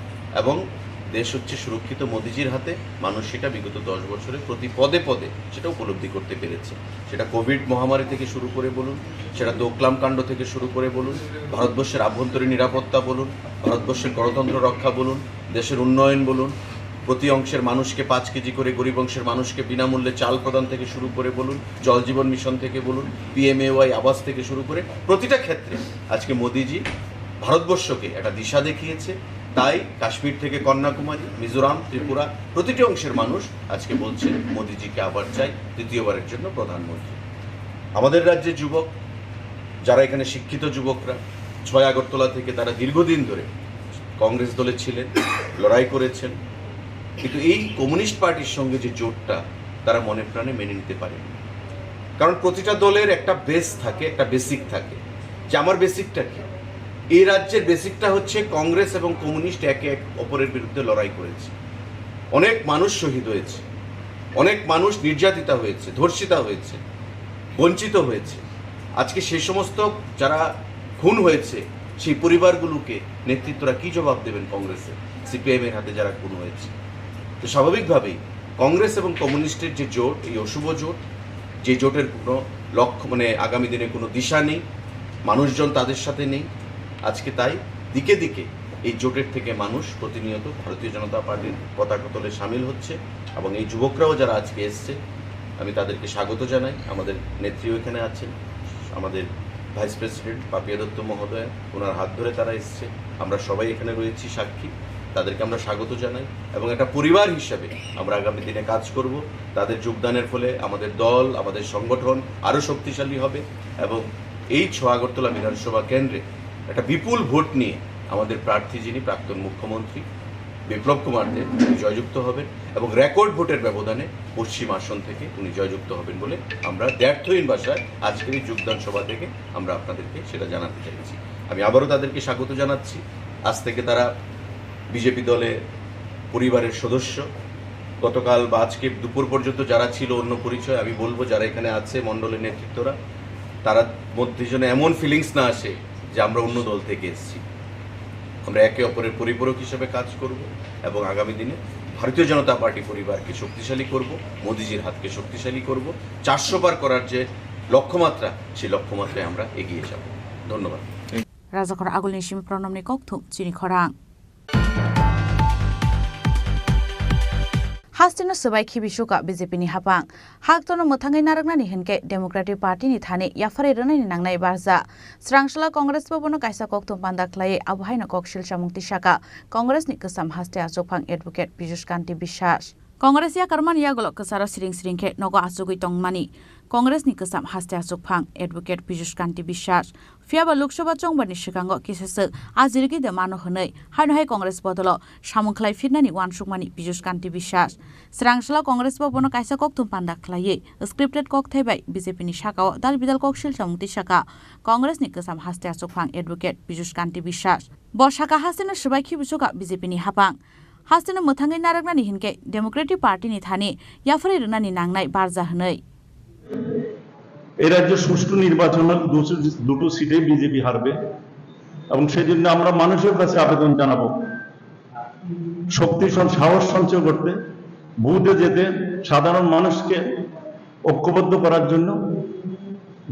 এবং দেশ হচ্ছে সুরক্ষিত মোদিজির হাতে। মানুষ সেটা বিগত দশ বছরে প্রতি পদে পদে সেটা উপলব্ধি করতে পেরেছে। সেটা কোভিড মহামারী থেকে শুরু করে বলুন, সেটা দোকলাম কাণ্ড থেকে শুরু করে বলুন, ভারতবর্ষের আভ্যন্তরীণ নিরাপত্তা বলুন, ভারতবর্ষের গণতন্ত্র রক্ষা বলুন, দেশের উন্নয়ন বলুন, প্রতি অংশের মানুষকে পাঁচ কেজি করে, গরিব অংশের মানুষকে বিনামূল্যে চাল প্রদান থেকে শুরু করে বলুন, জল জীবন মিশন থেকে বলুন, পিএমএওয়াই আবাস থেকে শুরু করে প্রতিটা ক্ষেত্রে আজকে মোদিজি ভারতবর্ষকে একটা দিশা দেখিয়েছে। তাই কাশ্মীর থেকে কন্যাকুমারী, মিজোরাম, ত্রিপুরা, প্রতিটি অংশের মানুষ আজকে বলছেন মোদিজিকে আবার চাই, দ্বিতীয়বারের জন্য প্রধানমন্ত্রী। আমাদের রাজ্যে যুবক, যারা এখানে শিক্ষিত যুবকরা, ছয় আগরতলা থেকে তারা দীর্ঘদিন ধরে কংগ্রেস দলে ছিলেন, লড়াই করেছেন, কিন্তু এই কমিউনিস্ট পার্টির সঙ্গে যে জোটটা, তারা মনে প্রাণে মেনে নিতে পারেনি। কারণ প্রতিটা দলের একটা বেস থাকে, একটা বেসিক থাকে। যে আমার বেসিকটা কি? এই রাজ্যের বেসিকটা হচ্ছে কংগ্রেস এবং কমিউনিস্ট একে এক অপরের বিরুদ্ধে লড়াই করেছে, অনেক মানুষ শহীদ হয়েছে, অনেক মানুষ নির্যাতিতা হয়েছে, ধর্ষিতা হয়েছে, বঞ্চিত হয়েছে। আজকে সেই সমস্ত যারা খুন হয়েছে, সেই পরিবারগুলোকে নেতৃত্বরা কি জবাব দেবেন? কংগ্রেসের, সিপিআইএম এর হাতে যারা খুন হয়েছে। তো স্বাভাবিকভাবেই কংগ্রেস এবং কমিউনিস্টের যে জোট, এই অশুভ জোট, যে জোটের কোনো লক্ষ্য, মানে, আগামী দিনে কোনো দিশা নেই, মানুষজন তাদের সাথে নেই। আজকে তাই দিকে দিকে এই জোটের থেকে মানুষ প্রতিনিয়ত ভারতীয় জনতা পার্টির পতাকা তলে সামিল হচ্ছে এবং এই যুবকরাও যারা আজকে এসছে, আমি তাদেরকে স্বাগত জানাই। আমাদের নেত্রীও এখানে আছেন, আমাদের ভাইস প্রেসিডেন্ট পাপিয়া দত্ত মহোদয়া, ওনার হাত ধরে তারা এসছে। আমরা সবাই এখানে রয়েছি সাক্ষী, তাদেরকে আমরা স্বাগত জানাই এবং একটা পরিবার হিসাবে আমরা আগামী দিনে কাজ করব। তাদের যোগদানের ফলে আমাদের দল, আমাদের সংগঠন আরও শক্তিশালী হবে এবং এই ছ আগরতলা বিধানসভা কেন্দ্রে একটা বিপুল ভোট নিয়ে আমাদের প্রার্থী যিনি প্রাক্তন মুখ্যমন্ত্রী বিপ্লব কুমার দেব, উনি জয়যুক্ত হবেন এবং রেকর্ড ভোটের ব্যবধানে পশ্চিম আসন থেকে উনি জয়যুক্ত হবেন বলে আমরা দ্ব্যর্থহীন ভাষায় আজকের এই যোগদান সভা থেকে আমরা আপনাদেরকে সেটা জানাতে চাইছি। আমি আবারও তাদেরকে স্বাগত জানাচ্ছি। আজ থেকে তারা বিজেপি দলের পরিবারের সদস্য। গতকাল বা আজকে দুপুর পর্যন্ত যারা ছিল অন্য পরিচয়, আমি বলবো যারা এখানে আছে মণ্ডলের নেতৃত্বরা, তারা মধ্যে যেন এমন ফিলিংস না আসে যে আমরা অন্য দল থেকে এসেছি। আমরা একে অপরের পরিপূরক হিসেবে কাজ করব এবং আগামী দিনে ভারতীয় জনতা পার্টি পরিবারকে শক্তিশালী করব, মোদিজির হাতকে শক্তিশালী করব। চারশো পার করার যে লক্ষ্যমাত্রা, সেই লক্ষ্যমাত্রায় আমরা এগিয়ে যাব। ধন্যবাদ। Rajakhor agulni simi pronomni kokthum chini khorang. Hasteno swbai khibi suka B J P ni hapang. Haktorno mwthangwi narwknani hinkhe Democratic Party ni thani yapharwi rwnani nangnai barja. Swrangsola Congress bo bono kaisa kokthum panda khlaiwi abo haino kok silchamung tisaka Congress ni kwcham haste achukphang Advocate Piyush Kanti Biswas. Congress yakarmani yagulo kwcharo siring siring khe nogo achugwi tongmani Congress ni kwcham haste achukphang Advocate Piyush Kanti Biswas. Phiyaba Lok Sabha chongbarni swkango kisa swk ajirigwi de mano hwnwi haino hai Congress bodolo samung khlai phirnani uansukmani Piyush Kanti Biswas. Swrangsola Congress bo bono kaisa kokthum panda khlaiwi scripted kokthai bai B J P ni sakao dal bidal kok silchamung tisaka Congress ni kwcham haste achukphang Advocate Piyush Kanti Biswas. Bo saka hasteno swbai khibi suka B J P ni hapang. Hasteno mwthangwi narwknani hinkhe Democratic Party ni thani yapharwi rwnani nangnai barja hwnwi. এই রাজ্যে সুষ্ঠু নির্বাচন হলে দুটো, দুটো সিটেই বিজেপি হারবে এবং সেই জন্য আমরা মানুষের কাছে আবেদন জানাবো শক্তি সন-, সাহস সঞ্চয় করতে, বুথে যেতে, সাধারণ মানুষকে ঐক্যবদ্ধ করার জন্য।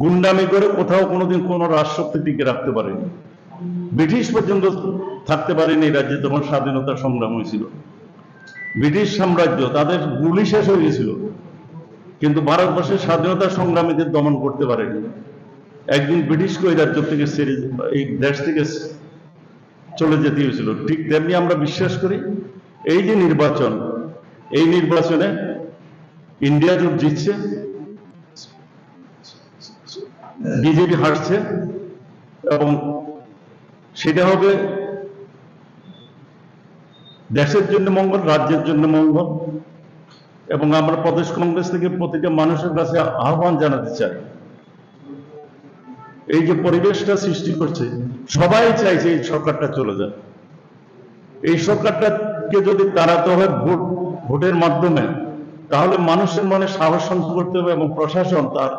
গুন্ডামি করে কোথাও কোনোদিন কোনো রাজশক্তি টিকে রাখতে পারেনি। ব্রিটিশ পর্যন্ত থাকতে পারেনি এই রাজ্যে যখন স্বাধীনতা সংগ্রাম হয়েছিল। ব্রিটিশ সাম্রাজ্য, তাদের গুলি শেষ হয়ে গেছিল, কিন্তু ভারতবর্ষের স্বাধীনতা সংগ্রামীদের দমন করতে পারেনি। একদিন ব্রিটিশকে ওই রাজ্য থেকে ছেড়ে, এই দেশ থেকে চলে যেতে হয়েছিল। ঠিক তেমনি আমরা বিশ্বাস করি এই যে নির্বাচন, এই নির্বাচনে ইন্ডিয়া জোট জিতছে, বিজেপি হারছে এবং সেটা হবে দেশের জন্য মঙ্গল, রাজ্যের জন্য মঙ্গল। এবং আমরা প্রদেশ কংগ্রেস থেকে প্রতিটা মানুষের কাছে আহ্বান জানাতে চাই, এই যে পরিবেশটা সৃষ্টি করছে, সবাই চাইছে এই সরকারটা চলে যাক। এই সরকারটাকে যদি তাড়াতে হয় ভোট, ভোটের মাধ্যমে, তাহলে মানুষের মনে সাহস সঞ্চয় করতে হবে এবং প্রশাসন তার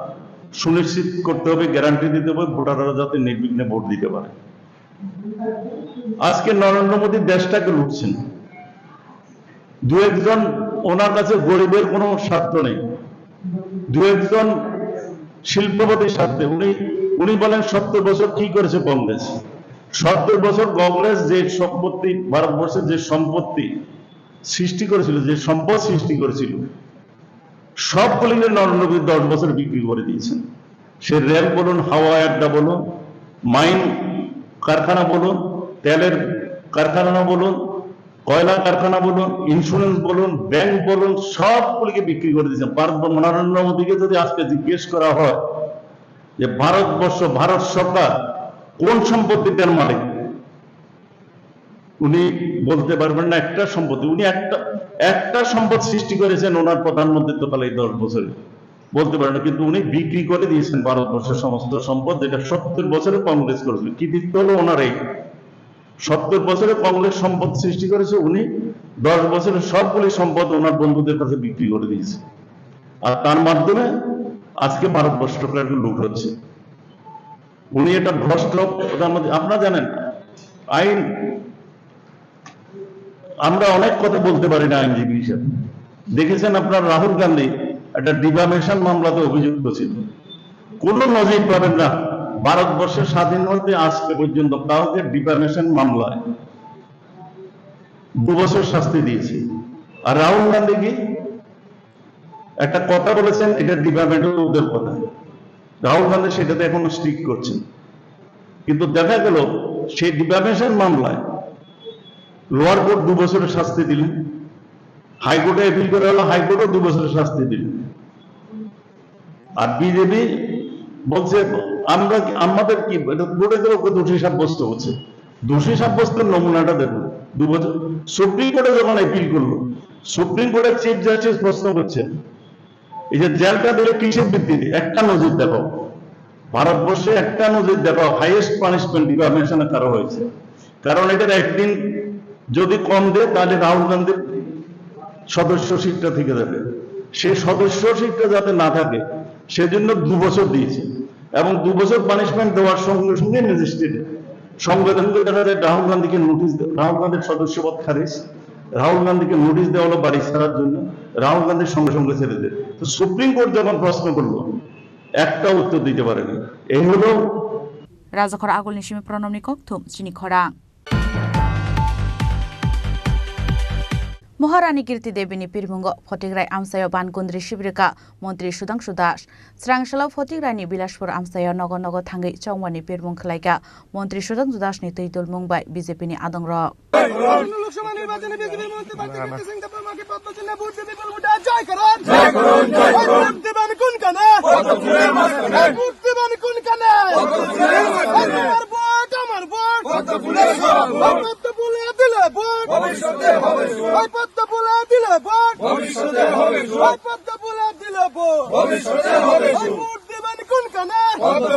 সুনিশ্চিত করতে হবে, গ্যারান্টি দিতে হবে ভোটাররা যাতে নির্বিঘ্নে ভোট দিতে পারে। আজকে নরেন্দ্র মোদী দেশটাকে লুটছেন। দু একজন, ওনার কাছে গরিবের কোনো স্বার্থ নেই, দু একজন শিল্পপতির স্বার্থে। উনি, উনি বলেন, "সত্তর বছর কি করেছে কংগ্রেস?" সত্তর বছর কংগ্রেস যে সম্পত্তি, ভারতবর্ষের যে সম্পত্তি সৃষ্টি করেছিল, যে সম্পদ সৃষ্টি করেছিল, সবগুলিকে নরেন্দ্র মোদী দশ বছর বিক্রি করে দিয়েছেন। সে রেল বলুন, হাওয়াই আড্ডা বলুন, মাইন কারখানা বলুন, তেলের কারখানা বলুন, কয়লা কারখানা বলুন, ইন্স্যুরেন্স বলুন, ব্যাংক বলুন, সবগুলিকে বিক্রি করে দিয়েছেন। ভারত, নরেন্দ্র মোদীকে যদি আজকে জিজ্ঞেস করা হয় যে ভারতবর্ষ, ভারত সরকার কোন সম্পত্তিটার মালিক, উনি বলতে পারবেন না একটা সম্পত্তি। উনি একটা, একটা সম্পদ সৃষ্টি করেছেন ওনার প্রধানমন্ত্রিত্বকালে এই দশ বছরে। বলতে পারে না, কিন্তু উনি বিক্রি করে দিয়েছেন ভারতবর্ষের সমস্ত সম্পদ, যেটা সত্তর বছরে কংগ্রেস করেছিল। কৃতিত্ব হলো ওনার এই। সত্তর বছরে কংগ্রেস সম্পদ সৃষ্টি করেছে, উনি দশ বছরে সবগুলি সম্পদ ওনার বন্ধুদের কাছে বিক্রি করে দিয়েছে। আর তার মাধ্যমে আজকে ভারতবর্ষ সরকারকে লুট হচ্ছে। উনি এটা ভ্রষ্ট প্রধানমন্ত্রী। আপনারা জানেন, আইন, আমরা অনেক কথা বলতে পারি না আইনজীবী হিসেবে। দেখেছেন আপনার, রাহুল গান্ধী একটা ডিফামেশন মামলাতে অভিযুক্ত ছিল। কোনো নজির পাবেন না ভারতবর্ষের স্বাধীন হতে আজকে পর্যন্ত কাউকে ডিফামেশন মামলায় দু বছর শাস্তি দিয়েছে। আর রাহুল গান্ধী কি একটা কথা বলেছেন, এটা ডিফামেশন ওদের কথা। রাহুল গান্ধী সেটাতে এখনো স্টিক করছেন। কিন্তু দেখা গেল সেই ডিফামেশন মামলায় লোয়ার কোর্ট দু বছরের শাস্তি দিলেন, হাইকোর্টে অ্যাপিল করা হলো, হাইকোর্টও দু বছরের শাস্তি দিলেন। আর বিজেপি বলছে, আমরা কি, আমাদের কি, এটা কোর্টে তো ওকে দোষী সাব্যস্ত হচ্ছে। দোষী সাব্যস্তের নমুনাটা দেখুন। দু বছর সুপ্রিম কোর্টে যখন অ্যাপিল করলো, সুপ্রিম কোর্টের চিফ জাস্টিস প্রশ্ন করছেন, এই যে জেলটা দিলে কিসের ভিত্তিতে? একটা নজির দেখাও, ভারতবর্ষে একটা নজির দেখাও, হাইয়েস্ট পানিশমেন্ট ডিফামেশনে কারো হয়েছে। কারণ এটার একদিন যদি কম দেয়, তাহলে রাহুল গান্ধীর সদস্য সিটটা থেকে যাবে। সেই সদস্য সিটটা যাতে না থাকে, সেজন্য দু বছর দিয়েছে। এবং দু বছর পানিশমেন্ট দেওয়ার সঙ্গে সঙ্গে ম্যাজিস্ট্রেট সঙ্গে সঙ্গে দেখা যায় রাহুল গান্ধীকে নোটিশ দেয়, রাহুল গান্ধীর সদস্যপদ খারিজ, রাহুল গান্ধীকে নোটিশ দেওয়া হলো বাড়ি ছাড়ার জন্য, রাহুল গান্ধীর সঙ্গে সঙ্গে ছেড়ে দেয়। তো সুপ্রিম কোর্ট যখন প্রশ্ন করলো, একটা উত্তর দিতে পারেনি। এই হলো Rajakhor agulni simi Pranamni kokthum chini khorang. Maharani Kirti Debini pirmungo Photigrai amsaio ban kundri sibrika Montri Sudhangshu Das. Srangsalo Photigraini Bilashpur amsaio nogo nogo thangwi chongmani pirmung khlaika Montri Sudhangshu Dasni twi dulmung bai B J P ni adongrok. Lokshobha nirbachone B J P montri party Kirti Singh Debbarma ke Padma Chinna vote diye bol vote jai karon. Jai karon, jai karon. Vote diban kun kane? Vote diban kun kane? Amar vote, amar vote. Padma Chinna vote. Padma Chinna dile vote. Bhobishyote hobe suk. Padma Chinna dile vote. Bhobishyote hobe suk. Padma Chinna dile vote. Bhobishyote hobe suk. Vote diban kun kane? Padma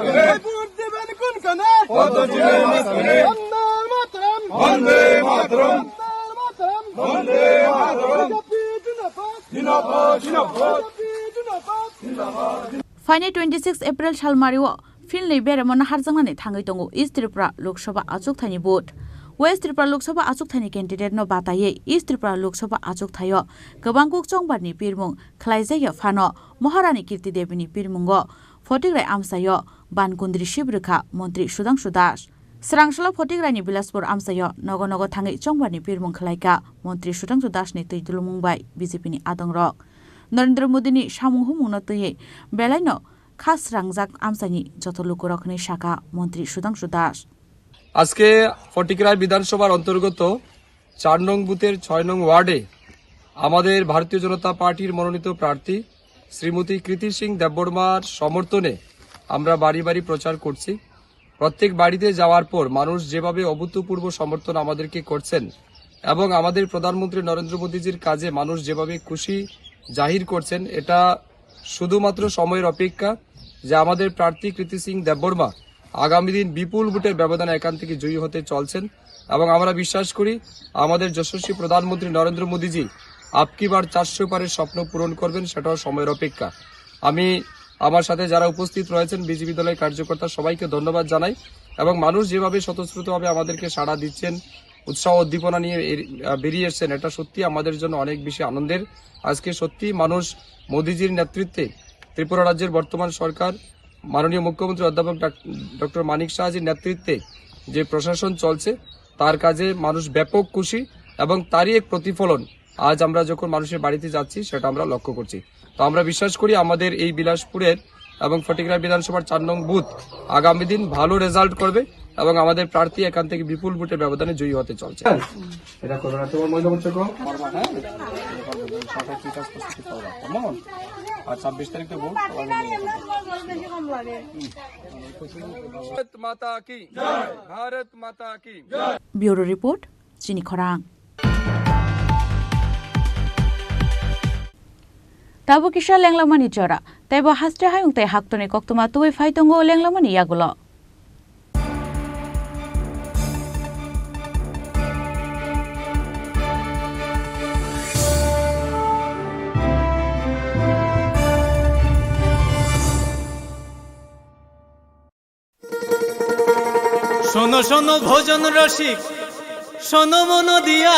Chinna vote diban kun kane? Padma Chinna vote. Vande Mataram. Vande Mataram. Vande Mataram. Vande Mataram. B J P zindabad. Zindabad, zindabad. B J P zindabad. Zindabad. Phainai twenty six April salmario philni beremona harjaknani thangwi tongo East Tripura Lok Sabha achukthani vote. West Tripura Lok Sabha achukthani candidate no bataiwi East Tripura Lok Sabha achukthaio kwbang kuk chongbarni pirmung khlaijaya phano Maharani Kirti Debini pirmungo Photigrai amsaio ban kundri sibrwkha Montri Sudhangshu Das. Srangsalo Photigraini Bilaspur amsaio nogo nogo thangwi chongbarni pirmung khlaika Montri Sudhangshu Dasni twi dulumung bai B J P ni adongrok. Narendra Modini samung humungno twiwi belaino kha srangjak amchaini joto lukurok hwnwi saka Montri Sudhangshu Das. আজকে ফটিকরায় বিধানসভার অন্তর্গত চার নং বুথের ছয় নং ওয়ার্ডে আমাদের ভারতীয় জনতা পার্টির মনোনীত প্রার্থী শ্রীমতী কৃতি সিং দেববর্মার সমর্থনে আমরা বাড়ি বাড়ি প্রচার করছি। প্রত্যেক বাড়িতে যাওয়ার পর মানুষ যেভাবে অভূতপূর্ব সমর্থন আমাদেরকে করছেন এবং আমাদের প্রধানমন্ত্রী নরেন্দ্র মোদীজির কাজে মানুষ যেভাবে খুশি জাহির করছেন, এটা শুধুমাত্র সময়ের অপেক্ষা যে আমাদের প্রার্থী কৃতি সিং দেববর্মা আগামী দিন বিপুল ভোটের ব্যবধানে এখান থেকে জয়ী হতে চলছেন এবং আমরা বিশ্বাস করি আমাদের যশস্বী প্রধানমন্ত্রী নরেন্দ্র মোদীজি আবকি বার চারশো পারের স্বপ্ন পূরণ করবেন, সেটাও সময়ের অপেক্ষা। আমি আমার সাথে যারা উপস্থিত রয়েছেন বিজেপি দলের কার্যকর্তা সবাইকে ধন্যবাদ জানাই এবং মানুষ যেভাবে স্বতঃস্ফূর্তভাবে আমাদেরকে সাড়া দিচ্ছেন, উৎসাহ উদ্দীপনা নিয়ে এর, আহ, বেরিয়ে এসছেন, এটা সত্যি আমাদের জন্য অনেক বেশি আনন্দের। আজকে সত্যি মানুষ মোদিজির নেতৃত্বে ত্রিপুরা রাজ্যের বর্তমান সরকার, মাননীয় মুখ্যমন্ত্রী অধ্যাপক ডাক-, ডক্টর মানিক সাহাজির নেতৃত্বে যে প্রশাসন চলছে, তার কাজে মানুষ ব্যাপক খুশি এবং তারই এক প্রতিফলন আজ আমরা যখন মানুষের বাড়িতে যাচ্ছি, সেটা আমরা লক্ষ্য করছি। তো আমরা বিশ্বাস করি আমাদের এই বিলাসপুরের এবং ফটিকরা বিধানসভার চার নং বুথ আগামী দিন ভালো রেজাল্ট করবে এবং আমাদের প্রার্থী এখান থেকে বিপুল ভোটের ব্যবধানে জয়ী হতে চলছে। এটা করবে না, তোমার মহিলা মোর্চা কো? করবা, হ্যাঁ? এটা করবে, এটা করবে। সরকার কি কাজ করছে, কি করবা? কেমন? আর ছাব্বিশ তারিখ তো ভোট, সবাই মিলে এটা করবে। ভারত মাতা কি জয়, ভারত মাতা কি জয়। Bureau report, Chini Khorang. Tabuk kisa lenglamani jora, tei bo haste hayung tei haktorni koktwma tubui phai tongo lenglamani yagulo. শোনো শোনো ভোজন রসিক, শোনো মন দিয়া,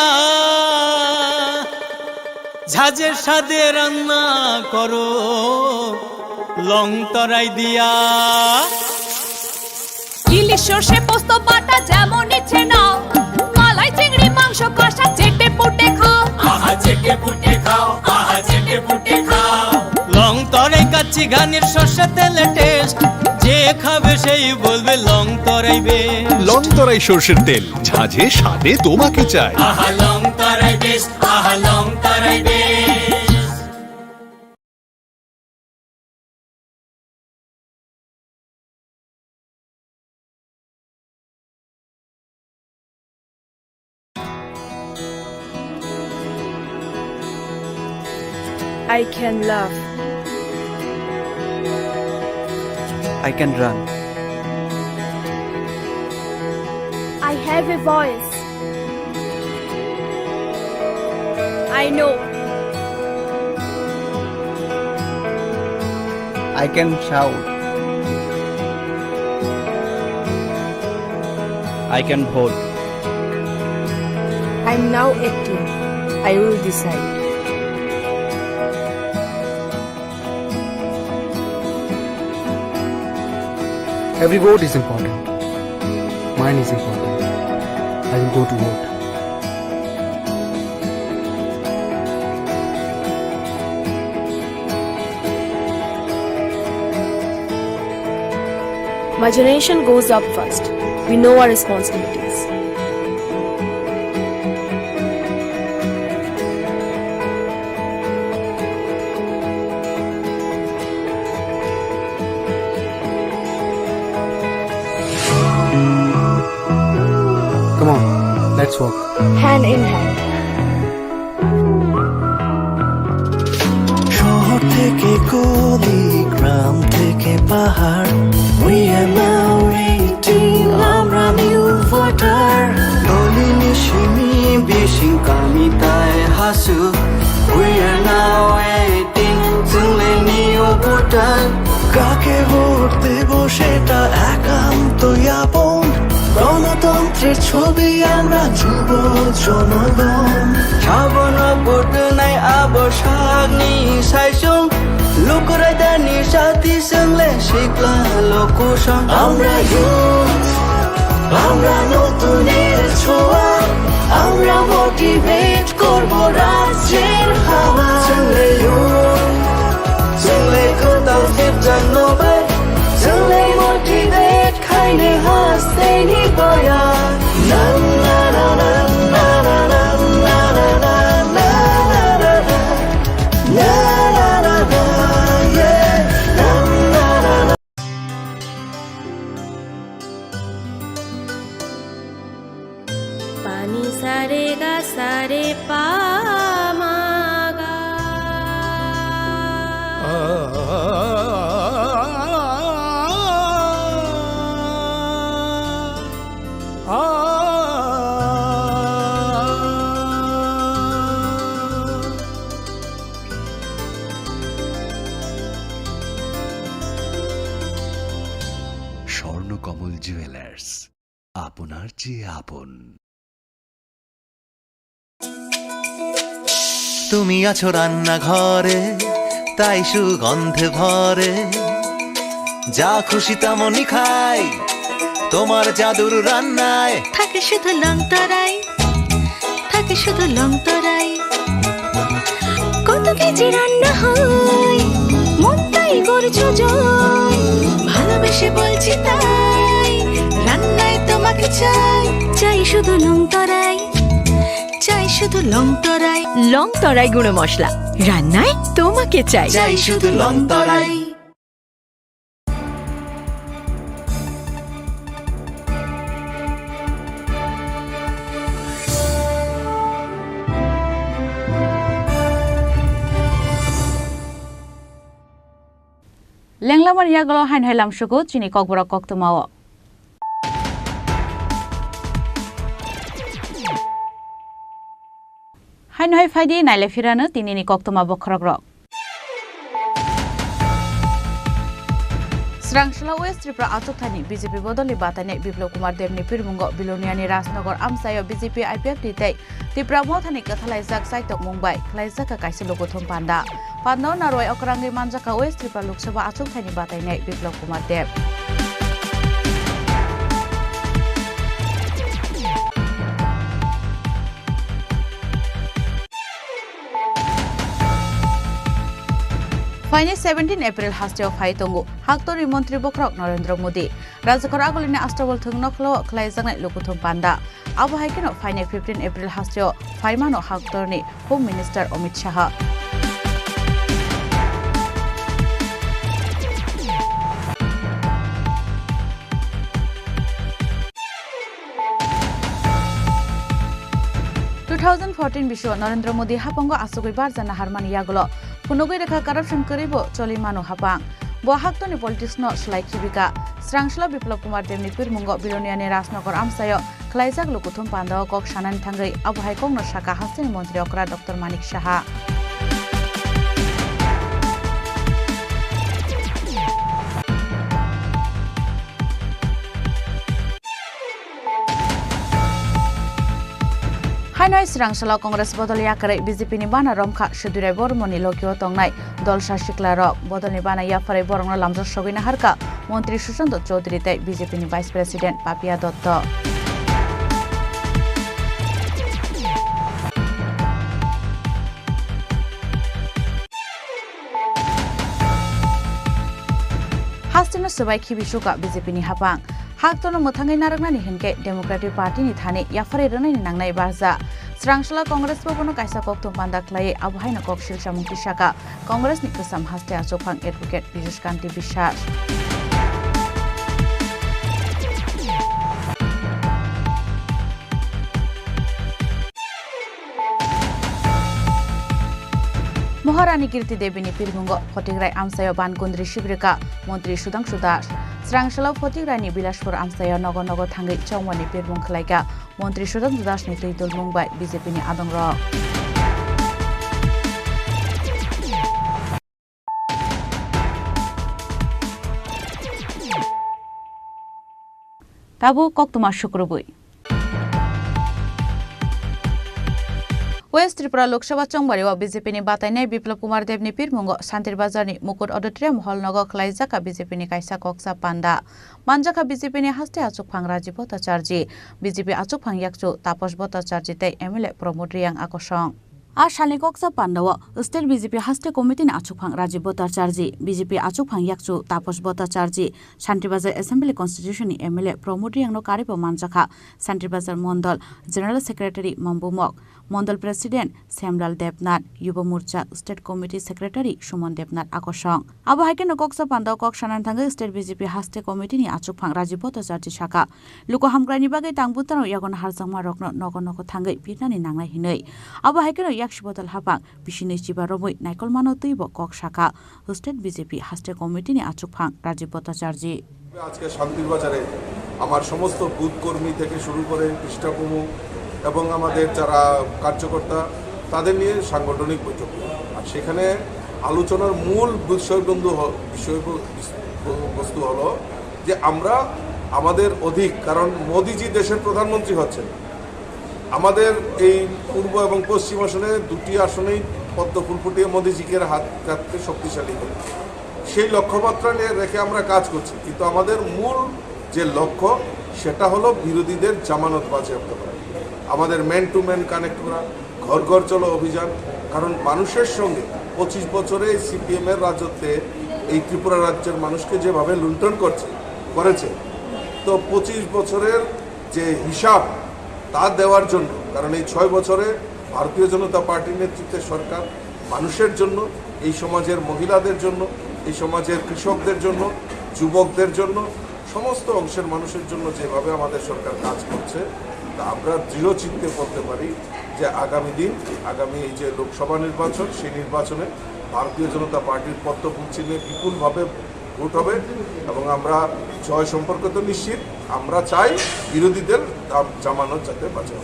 ঝাঁঝের স্বাদে রান্না করো লং তরাই দিয়া। ইলিশ সর্ষে পোস্ত বাটা যেমন ইচ্ছে নাও, মালাই চিংড়ি মাংস কষা চেটে পুটে খাও। আহা চেটে পুটে খাও, আহা চেটে পুটে খাও। লং তরাই কাচ্চি ঘানির সর্ষে তেলে টেস্ট, যে খাবে সেই বলবে লং তরাই বেস্ট। লং তরাই সর্ষের তেল, ঝাঁঝে স্বাদে তোমাকে চাই। আহা লং তরাই বেস্ট, আহা লং তরাই best. I can laugh. I can run. I have a voice. I know. I can shout. I can vote. I'm now acting. I will decide. Every vote is important. Mine is important. I will go to vote. My generation goes up first. We know our responsibilities. Come on, let's walk. Hand in hand. শহর থেকে গলি, গ্রাম থেকে পাহাড়, we are now eighteen, আমরা new voter। Nalini সিমি বিশিং কামিতায় Hasu, we are now eighteen, chwngle new voter। কাকে ভোট দেব সেটা একান্ত আপন, গণতন্ত্রের ছবি আমরা যুব জনগণ। Sabono vote nai abo sakni saisung, lukurai dani sati swngle sikla lokusong. আমরা youth, আমরা নতুনের ছোঁয়া, আমরা motivate করব রাজ্যের হাওয়া। Chwngle youth, chwngle kwtal sipjak nobai, chwngle motivate khaini hasteni boya. Na, na, na, na. Pani sare ga sare pa ma ga. Swarnakamal jewellers, আপনার চেয়ে আপন। তুমি আছো রান্নাঘরে, তাই সুগন্ধে ভরে। যা খুশি তেমনই খাই, তোমার জাদুর রান্নায়। থাকে শুধু লং তরাই, থাকে শুধু লং তরাই। কত কেজি রান্না হয়, মনটাই করছো জয়। ভালোবেসে বলছি তাই, রান্নায় তোমাকে চাই, চাই শুধু লং তরাই। চাই শুধু লং তরাই। লং তরাই গুঁড়ো মশলা, রান্নায় তোমাকে চাই। চাই শুধু লং তরাই। Lenglamani yagulo haino hai lamsugo chini kokborok koktwmao. Haino hai phaidi naile phirano tinini koktwma bokhorokrok. Srangsla West Tripura achukthani B J P bodolni batainai Biplab Kumar Debni pirmungo Biloniani Rajnagar amchaio B J P I P F T tei Tipra Mothani kwthalaijak chaitokmung bai khlaijak kaisa lukuthum panda. Pandao narwai okrangwi manjakha West Tripura Lok Sabha achukthani batainai Biplab Kumar Deb. Phainai seventeen April hasteo phai tongo Haktorni Montri Bokhorok Narendra Modi. Rajyakhor agulini Astabol thwng nokhlao khlaijaknai lukuthum panda. Abo hai kheno phainai fifteen April hasteo phaimano Haktorni Home Minister Amit Shah. Two thousand fourteen bisio Narendra Modi hapango asugwi barja naharmani yagulo phunugwi rwkha corruption kwrwibo choli mano hapang. Bo Haktorni politics no swlai khibika. Srangsla Biplab Kumar Debni pirmungo Biloniani Rajnagar amchaio khlaijak lukuthum pandao kok sanani thangwi abo hai kokno sakha hasteni montri okra Doctor Manik Saha. Haino hai Srangsla Congress bodol yakarwi B J P ni bana romkha Sudirai Bormoni logio tongnai dolsa siklarok. Bodolni bana yapharwi borokno lamjak sogwi naharkha Montri Sushanta Chowdhury tei B J P ni Vice President Papiya Dutta. Hasteno swbai khibi suka B J P ni hapang. Haktorno mwthangwi narwknani hinkhe Democratic Party ni thani yapharwi rwnaini nangnai barja. Srangsla Congress bo bono kaisa kokthum panda khlaiwi abo haino kok silchamung tisaka Congress ni kwcham haste achukphang Advocate Piyush Kanti Biswas. Maharani Kirti Devi ni pirmungo Photigrai amchaio ban kundri sibrika Montri Sudhangshu Das. Srangsalo Photigrai ni Bilaspur amchaio nogo nogo thangwi chongmani pirmung khlaika Montri Sudhangshu Das ni twi dulmung bai B J P ni adongrok. Tabuk koktwma sukrubwi. West Tripura Lok Sabha chongbario B J P ni batainai Biplab Kumar Deb ni pirmungo Santir Bazar ni Mukut Auditorium Hall nogo khlaijak B J P ni kaisa koksa panda. Manjakha B J P ni haste achukphang Rajiv Bhattacharjee, B J P achukphang yakchu Taposh Bhattacharjee tei M L A Pramod Reang akosong. A salni koksa pandao State B J P Haste Committee ni achukphang Rajiv Bhattacharjee, B J P achukphang yakchu Taposh Bhattacharjee, Santir Bazar Assembly Constituency ni M L A Pramod Reang no karwi bo manjakha Santir Bazar Mondol General Secretary Mambumok, Mondol President Shyamlal Debnath, Yuba Morcha State Committee Secretary Suman Debnath akosong. Abo hai kheno koksa pandao kok sanani thangwi State B J P Haste Committee ni achukphang Rajiv Bhattacharjee sakha, luku hamkraini bagwi tang butarok yago harjakma rokno nogo nogo thangwi pirnani nangnai hinwi. Abo hai kheno yaksi bodol haphang bisinwi chiba romwi naikolmano twibo kok sakha State B J P Haste Committee ni achukphang Rajiv Bhattacharjee. আজকে শান্তির বাজারে আমার সমস্ত বুথ কর্মী থেকে শুরু করে পৃষ্ঠা প্রমুখ এবং আমাদের যারা কার্যকর্তা, তাদের নিয়ে সাংগঠনিক বৈঠক হয়। আর সেখানে আলোচনার মূল বিষয়বন্ধু হ-, বিষয়বস্তু হলো যে আমরা আমাদের অধিক, কারণ মোদিজি দেশের প্রধানমন্ত্রী হচ্ছেন, আমাদের এই পূর্ব এবং পশ্চিম আসনে দুটি আসনেই পদ্ম ফুল ফুটিয়ে মোদিজিকে হাত, হাতকে শক্তিশালী করে। সেই লক্ষ্যমাত্রা নিয়ে রেখে আমরা কাজ করছি, কিন্তু আমাদের মূল যে লক্ষ্য, সেটা হলো বিরোধীদের জামানত বাজেয়াপ্ত করা, আমাদের ম্যান টু ম্যান কানেক্ট করা, ঘর ঘর চলো অভিযান। কারণ মানুষের সঙ্গে পঁচিশ বছরে সিপিএম এর রাজত্বে এই ত্রিপুরা রাজ্যের মানুষকে যেভাবে লুণ্ঠন করছে, করেছে, তো পঁচিশ বছরের যে হিসাব, তা দেওয়ার জন্য, কারণ এই ছয় বছরে ভারতীয় জনতা পার্টির নেতৃত্বে সরকার মানুষের জন্য, এই সমাজের মহিলাদের জন্য, এই সমাজের কৃষকদের জন্য, যুবকদের জন্য, সমস্ত অংশের মানুষের জন্য যেভাবে আমাদের সরকার কাজ করছে, তা আমরা দৃঢ় চিত্তে বলতে পারি যে আগামী দিন, আগামী এই যে লোকসভা নির্বাচন, সেই নির্বাচনে ভারতীয় জনতা পার্টির পদ্ম ফুল চিহ্নে বিপুলভাবে ভোট হবে এবং আমরা জয় সম্পর্কে তো নিশ্চিত। আমরা চাই বিরোধীদের দাম জামানত যাতে বাঁচে।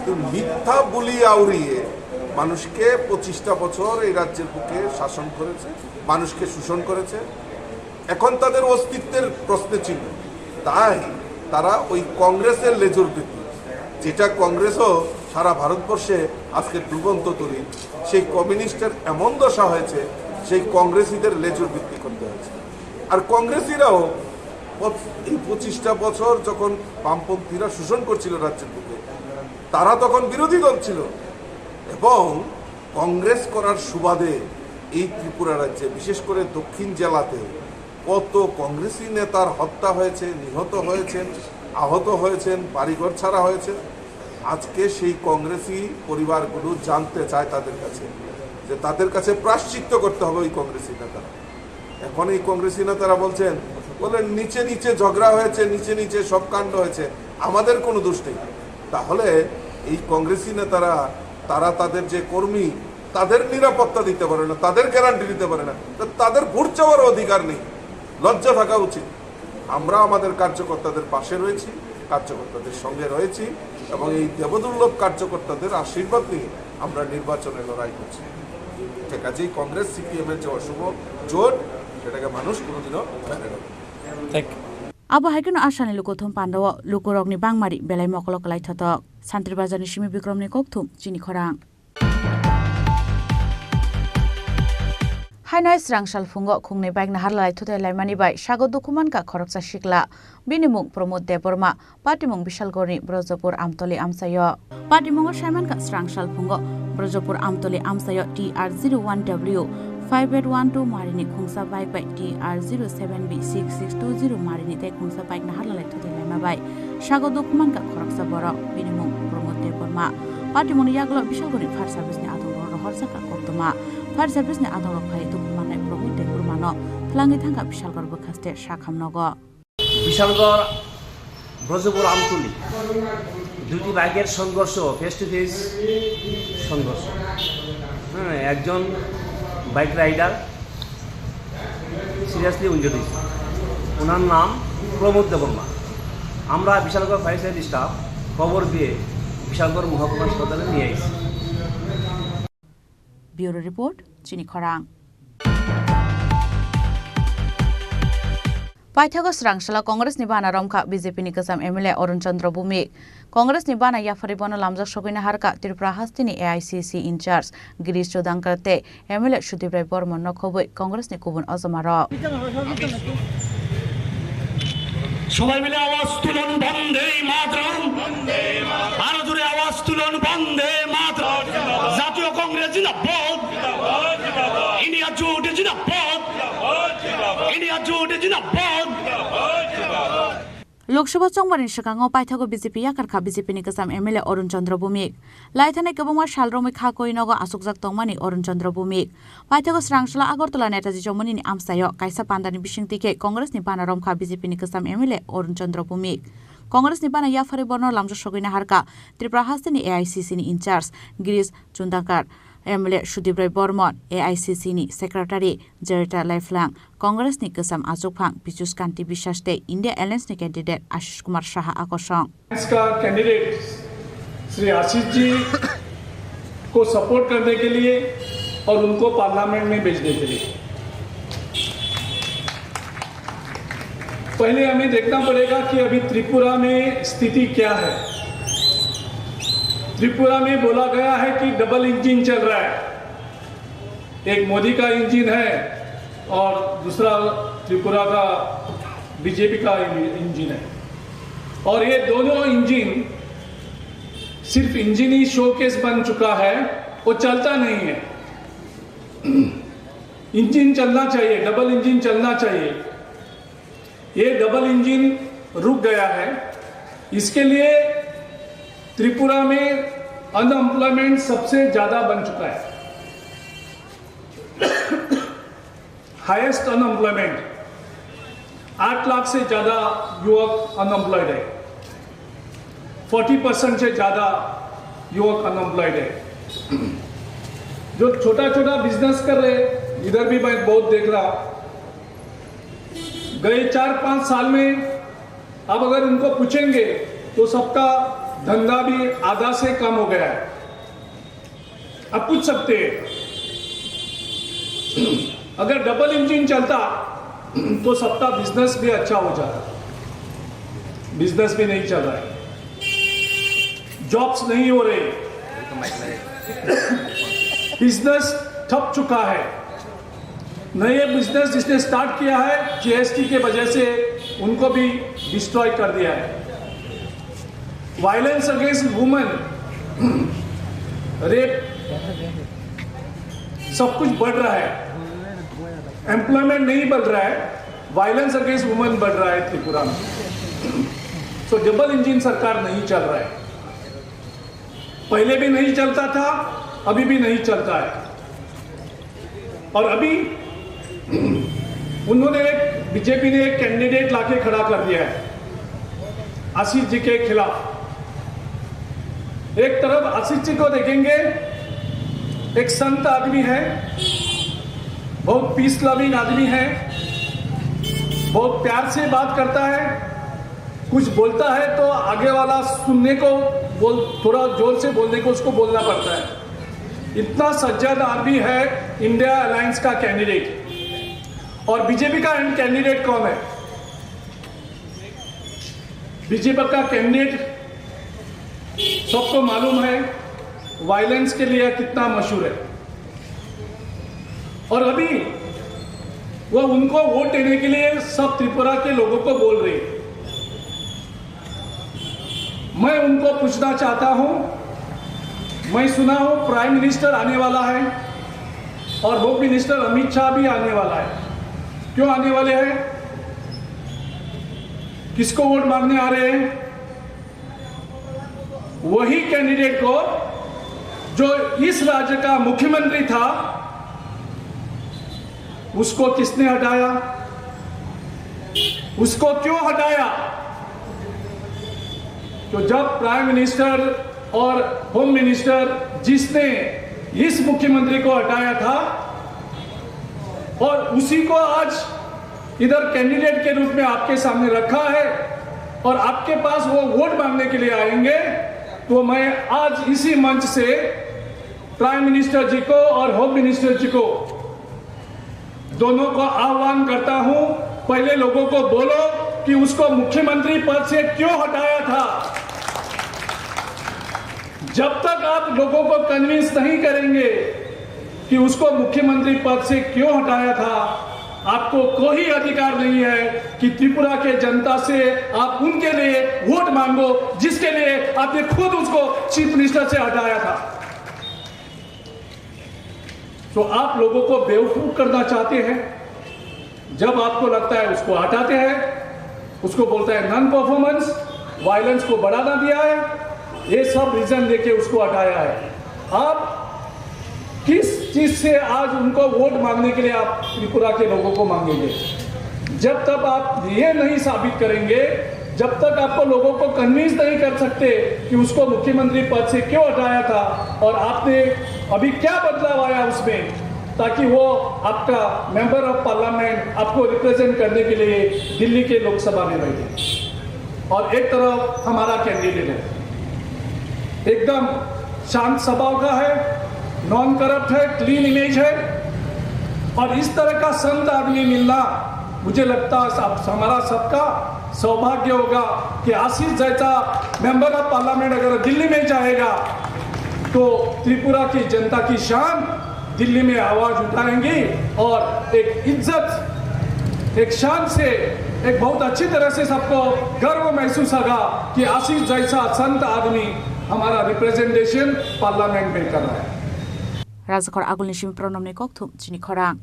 তো মিথ্যা বুলি আউরিয়ে মানুষকে পঁচিশটা বছর এই রাজ্যের বুকে শাসন করেছে, মানুষকে শোষণ করেছে। এখন তাদের অস্তিত্বের প্রশ্ন চিহ্ন। তাই তারা ওই কংগ্রেসের লেজুর বৃত্তি, যেটা কংগ্রেসও সারা ভারতবর্ষে আজকে ডুবন্ত তরি, সেই কমিউনিস্টের এমন দশা হয়েছে, সেই কংগ্রেসীদের লেজুর বৃত্তি করতে হয়েছে। আর কংগ্রেসীরাও পঁচ-, এই পঁচিশটা বছর যখন বামপন্থীরা শোষণ করছিল রাজ্যের বুকে, তারা তখন বিরোধী দল ছিল এবং কংগ্রেস করার সুবাদে এই ত্রিপুরা রাজ্যে, বিশেষ করে দক্ষিণ জেলাতে কত কংগ্রেসী নেতার হত্যা হয়েছে, নিহত হয়েছেন, আহত হয়েছেন, বাড়িঘর ছাড়া হয়েছে। আজকে সেই কংগ্রেসী পরিবারগুলো জানতে চায় তাদের কাছে যে তাদের কাছে প্রায়শ্চিত্ত করতে হবে ওই কংগ্রেসী নেতারা। এখন এই কংগ্রেসী নেতারা বলছেন, বলেন, "নিচে নিচে ঝগড়া হয়েছে, নিচে নিচে সব কাণ্ড হয়েছে, আমাদের কোনো দোষ নেই।" তাহলে এই কংগ্রেসী নেতারা, তারা তাদের যে কর্মী, তাদের নিরাপত্তা দিতে পারে না, তাদের গ্যারান্টি দিতে পারে না, তো তাদের ভোট চাওয়ার অধিকার নেই। লজ্জা থাকা উচিত। আমরা আমাদের কার্যকর্তাদের পাশে রয়েছি, কার্যকর্তাদের সঙ্গে রয়েছি এবং এই দেবদুর্লভ কার্যকর্তাদের আশীর্বাদ নিয়ে আমরা নির্বাচনে লড়াই করছি। ঠিক আছে, এই কংগ্রেস সিপিএম এর যে অশুভ জোট, সেটাকে মানুষ কোনোদিনও মেনে নেবে না। Thank you. Abo hai kheno asani lukuthum pandao lukurokni bangmari belai mokolo kwlai thotok. Santri Bazarni simi Bikramni kokthum chini khorang. Haino hai srang salphungo khungnwi bike naharlai thutai laimani bai sago dukhu mankha khoroksa sikla. Bini mung Pramod Debbarma, patimung Bishalgarhni Brajapur Amtoli amchaio. Patimungo saimankha srang salphungo Brajapur Amtoli amchaio T R zero one W five eight one two marini khungsa bike bai T R zero seven B six six two zero marini tei khungsa bike naharlai thutai laima bai sago dukhu mankha khoroksa borok, bini mung Pramod Debbarma. Patimungni yagulo Bishalgarhni fire service ni adongrok rohorjakha koktwma. Fire service ni adongrok phai dukhu mannai Pramod Debbarmano twlangwi thangkha Bishalgarh bwkhaste sakham nogo. Bishalgarh ব্রজপুর আমতলি দুটি বাইকের সংঘর্ষ, face to face সংঘর্ষ। হ্যাঁ, একজন bike rider seriously injured হয়েছে, ওনার নাম প্রমোদ দেববর্মা। আমরা Bishalgarh fire service staff খবর পেয়ে বিশালগড় মহকুমা হাসপাতালে নিয়ে আসি। Bureau report, chini khorang. Paithago srang sala Congress ni bana romkha B J P ni kwcham M L A Arun Chandra Bhumik. Congress ni bana yapharwi bono lamjak sogwi naharkha Tripura hasteni A I C C in charge Girish Chodankar tei M L A Sudip Roy Bormon no khobwi Congress ni kubun ojoma rok. সবাই মিলে আওয়াজ তুলুন, বন্দে মাতরম। আরো জোরে আওয়াজ তুলুন, বন্দে মাতরম। জাতীয় কংগ্রেস জিন্দাবাদ। ইন্ডিয়া জোট জিন্দাবাদ। ইন্ডিয়া জোট জিন্দাবাদ। Lok Sabha chongmani swkango paithago B J P yakarkha B J P ni kwcham M L A Arun Chandra Bhumik. Laithanai kwbangma sal romwi kha koi nogo achukjak tongmani Arun Chandra Bhumik. Paithago srang sala Agartala Netaji Chowmani ni amchaio kaisa pandani bisingtwi khe Congress ni bana romkha B J P ni kwcham M L A Arun Chandra Bhumik. Congress ni bana yapharwi bono lamjak sogwi naharkha Tripura hasteni A I C C ni in charge Girish Chodankar, M L A Sudip Roy Bormon, A I C C ni secretary Jerita Laiflang, Congress ni kwcham achukphang Piyush Kanti Biswas tei India Alliance ni candidate Ashish Kumar Saha akosong. इसका कैंडिडेट श्री आशीष जी को सपोर्ट करने के लिए और उनको पार्लियामेंट में भेजने के लिए। पहले हमें देखना पड़ेगा कि अभी त्रिपुरा में स्थिति क्या है। त्रिपुरा में बोला गया है कि डबल इंजन चल रहा है, एक मोदी का इंजन है और दूसरा त्रिपुरा का बीजेपी का इंजन है, और ये दोनों इंजन सिर्फ इंजन ही शोकेस बन चुका है, वो चलता नहीं है। इंजन चलना चाहिए, डबल इंजन चलना चाहिए। ये डबल इंजन रुक गया है। इसके लिए त्रिपुरा में अनएम्प्लॉयमेंट सबसे ज्यादा बन चुका है, हाईएस्ट अनएम्प्लॉयमेंट। आठ लाख से ज्यादा युवक अनएम्प्लॉयड है, फोर्टी परसेंट से ज्यादा युवक अनएम्प्लॉयड है। जो छोटा छोटा बिजनेस कर रहे, इधर भी मैं बहुत देख रहा, गए चार पांच साल में अब अगर उनको पूछेंगे तो सबका धंधा भी आधा से कम हो गया है। आप पूछ सकते हैं, अगर डबल इंजन चलता तो सबका बिजनेस भी अच्छा हो जाता। बिजनेस भी नहीं चल रहा है, जॉब्स नहीं हो रहे, बिजनेस ठप चुका है। नए बिजनेस जिसने स्टार्ट किया है, जीएसटी के वजह से उनको भी डिस्ट्रॉय कर दिया है। वायलेंस अगेंस्ट वुमेन, रेप, सब कुछ बढ़ रहा है, एम्प्लॉयमेंट नहीं बढ़ रहा है, वायलेंस अगेंस्ट वुमेन बढ़ रहा है त्रिपुरा में। सो डबल इंजन सरकार नहीं चल रहा है, पहले भी नहीं चलता था, अभी भी नहीं चलता है। और अभी उन्होंने एक, बीजेपी ने एक कैंडिडेट लाके खड़ा कर दिया है आशीष जी के खिलाफ। एक तरफ आशीष जी को देखेंगे, एक संत आदमी है, बहुत पीस लविंग आदमी है, बहुत प्यार से बात करता है, कुछ बोलता है तो आगे वाला सुनने को बोल, थोड़ा जोर से बोलने को उसको बोलना पड़ता है। इतना सज्जन आदमी है इंडिया अलायंस का कैंडिडेट। और बीजेपी का कैंडिडेट कौन है? बीजेपी का कैंडिडेट सबको मालूम है, वायलेंस के लिए कितना मशहूर है। और अभी वो उनको वोट देने के लिए सब त्रिपुरा के लोगों को बोल रही है। मैं उनको पूछना चाहता हूं, मैं सुना हूं प्राइम मिनिस्टर आने वाला है और होम मिनिस्टर अमित शाह भी आने वाला है। क्यों आने वाले हैं? किसको वोट मांगने आ रहे हैं? वही कैंडिडेट को जो इस राज्य का मुख्यमंत्री था, उसको किसने हटाया? उसको क्यों हटाया? तो जब प्राइम मिनिस्टर और होम मिनिस्टर जिसने इस मुख्यमंत्री को हटाया था और उसी को आज इधर कैंडिडेट के रूप में आपके सामने रखा है और आपके पास वो वोट मांगने के लिए आएंगे, तो मैं आज इसी मंच से प्राइम मिनिस्टर जी को और होम मिनिस्टर जी को दोनों को आह्वान करता हूं, पहले लोगों को बोलो कि उसको मुख्यमंत्री पद से क्यों हटाया था। जब तक आप लोगों को कन्विंस नहीं करेंगे कि उसको मुख्यमंत्री पद से क्यों हटाया था, आपको कोई अधिकार नहीं है कि त्रिपुरा के जनता से आप उनके लिए वोट मांगो, जिसके लिए आपने खुद उसको चीफ मिनिस्टर से हटाया था। तो आप लोगों को बेवकूफ करना चाहते हैं। जब आपको लगता है, उसको हटाते हैं, उसको बोलता है नॉन परफॉर्मेंस, वायलेंस को बढ़ावा दिया है, ये सब रीजन देके उसको हटाया है। आप किस चीज से आज उनको वोट मांगने के लिए आप त्रिपुरा के लोगों को मांगेंगे? जब तक आप ये नहीं साबित करेंगे, जब तक आपको लोगों को कन्विंस नहीं कर सकते कि उसको मुख्यमंत्री पद से क्यों हटाया था और आपने अभी क्या बदलाव आया उसमें, ताकि वो आपका मेंबर ऑफ पार्लियामेंट आपको रिप्रेजेंट करने के लिए दिल्ली के लोकसभा में बैठे। और एक तरफ हमारा कैंडिडेट है, एकदम शांत स्वभाव का है, नॉन करप्ट है, क्लीन इमेज है। और इस तरह का संत आदमी मिलना, मुझे लगता है सब, हमारा सबका सौभाग्य होगा कि आशीष जैसा मेंबर ऑफ पार्लियामेंट अगर दिल्ली में जाएगा तो त्रिपुरा की जनता की शान दिल्ली में आवाज उठाएंगी और एक इज्जत, एक शान से, एक बहुत अच्छी तरह से सबको गर्व महसूस होगा कि आशीष जैसा संत आदमी हमारा रिप्रेजेंटेशन पार्लियामेंट में कर रहा है। Rajakhor agulni simi pronomni kokthum chini khorang.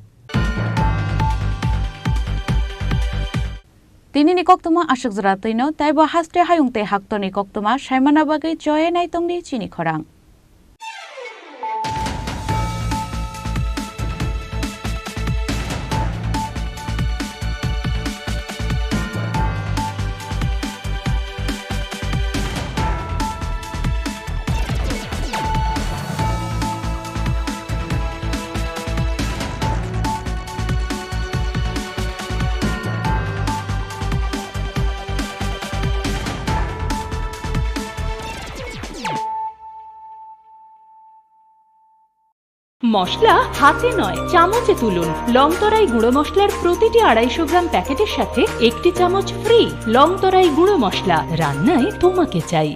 Tinini koktwma aswk jora twino, taibo haste hayung tei haktorni koktwma saimana bagwi choye naitongdi chini khorang. মশলা হাতে নয়, চামচে তুলুন। লংতরাই গুঁড়ো মশলার প্রতিটি আড়াইশো গ্রাম প্যাকেটের সাথে একটি চামচ ফ্রি। লংতরাই গুঁড়ো মশলা, রান্নায় তোমাকে চাই।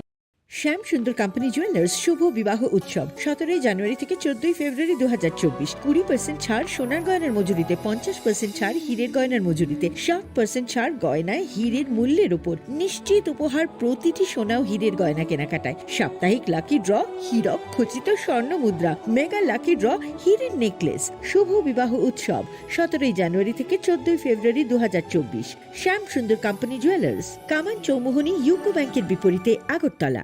শ্যাম সুন্দর কোম্পানি জুয়েলার্স শুভ বিবাহ উৎসব সতেরোই জানুয়ারি থেকে চোদ্দই ফেব্রুয়ারি দু হাজার চব্বিশ। কুড়ি পার্সেন্ট ছাড় সোনার গয়নার মজুরিতে, পঞ্চাশ পার্সেন্ট ছাড় হীরের গয়নার মজুরিতে, সাত পার্সেন্ট ছাড় গয়নায় হীরের মূল্যের উপর। নিশ্চিত উপহার প্রতিটি সোনা ও হীরের গয়না কেনাকাটায়। সাপ্তাহিক লাকি ড্র, হীরক খচিত স্বর্ণ মুদ্রা, মেগা লাকি ড্র, হীরের নেকলেস। শুভ বিবাহ উৎসব সতেরোই জানুয়ারি থেকে চোদ্দই ফেব্রুয়ারি দু হাজার চব্বিশ। শ্যাম সুন্দর কোম্পানি জুয়েলার্স, কামান চৌমুহনী ইউকো ব্যাংকের বিপরীতে আগরতলা।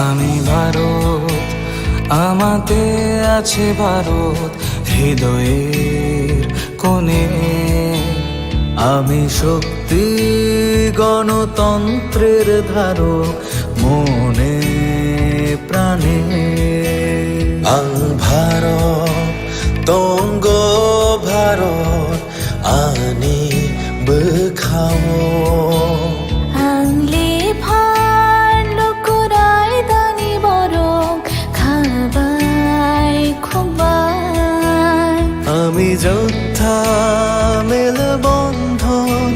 আমি ভারত, আমাতে আছে ভারত হৃদয়ের কোণে। আমি শক্তি, গণতন্ত্রের ধারক মনে প্রাণে। Ang Bharat, tonggo Bharat, ani bwkhao. Ang le phan lukurai dani borok khabai khumbai. আমি যোদ্ধা মেলবন্ধন,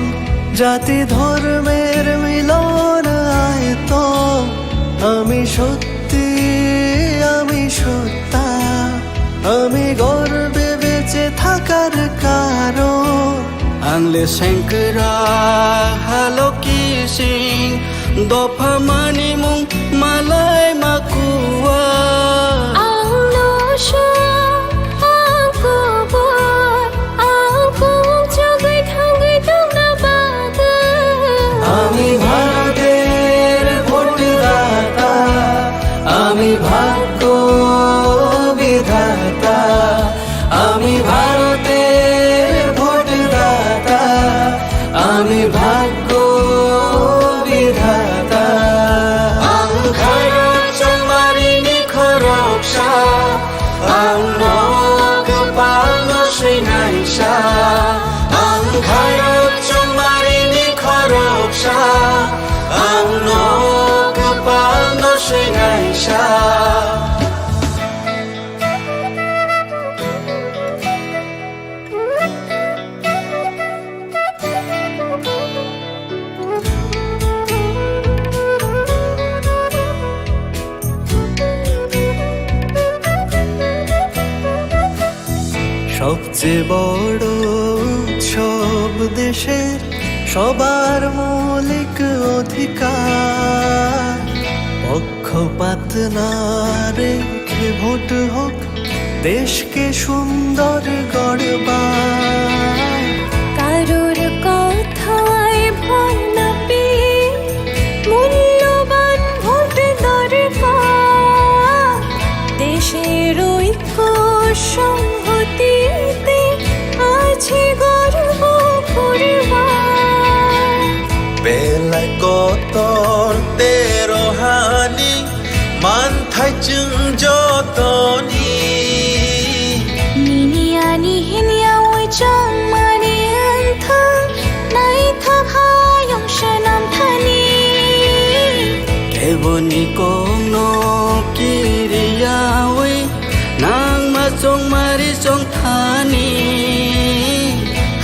জাতি ধর্মের মিলন আয়তন। আমি সত্যি, আমি সত্তা, আমি গর্বে বেঁচে থাকার কারণ। Ang le sengkra haloki sing, dopha manimung malai makua. Ang no sha, ang kubur, ang kung chugui thangui tongna bagwi. আমি ভারতের ভোটদাতা, আমি ভাগ্য বিধাতা, আমি ভারতের ভোটদাতা, আমি ভাগ্য বিধাতা। Ang khairok chongmarini khoroksa, ang nok palno swinaisa. Ang khairok chongmarini khoroksa, ang nok palno swinaisa. সবচেয়ে বড় উৎসব দেশের সবার মৌলিক অধিকার। পক্ষপাত না রেখে ভোট হোক দেশকে সুন্দর গড়বার। কারোর কথায় ভয় না পেয়ে মূল্যবান ভোট দরকার। দেশের ঐক্য সংহতিতে আছে গর্ব করবার। Belai kotor tero hani manthai chwng jotoni. Nini ani hinya oi chongmani wngthang, naithok hayung swnam thani. Keboni kokno kiriyawi nangma chongmari chongthani.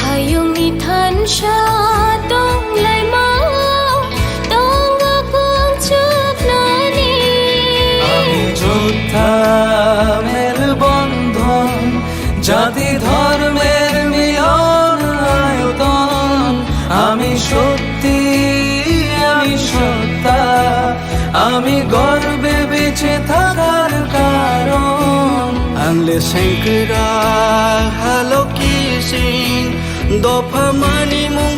Hayungni thansa tonglaima tongo kung chuknani. আমি যোদ্ধা মেলবন্ধন, জাতি ধর্মের মিলন আয়তন। আমি সত্যি, আমি সত্তা, আমি গর্বে বেঁচে থাকার কারণ। Ang le sengkra haloki sing, dopha manimung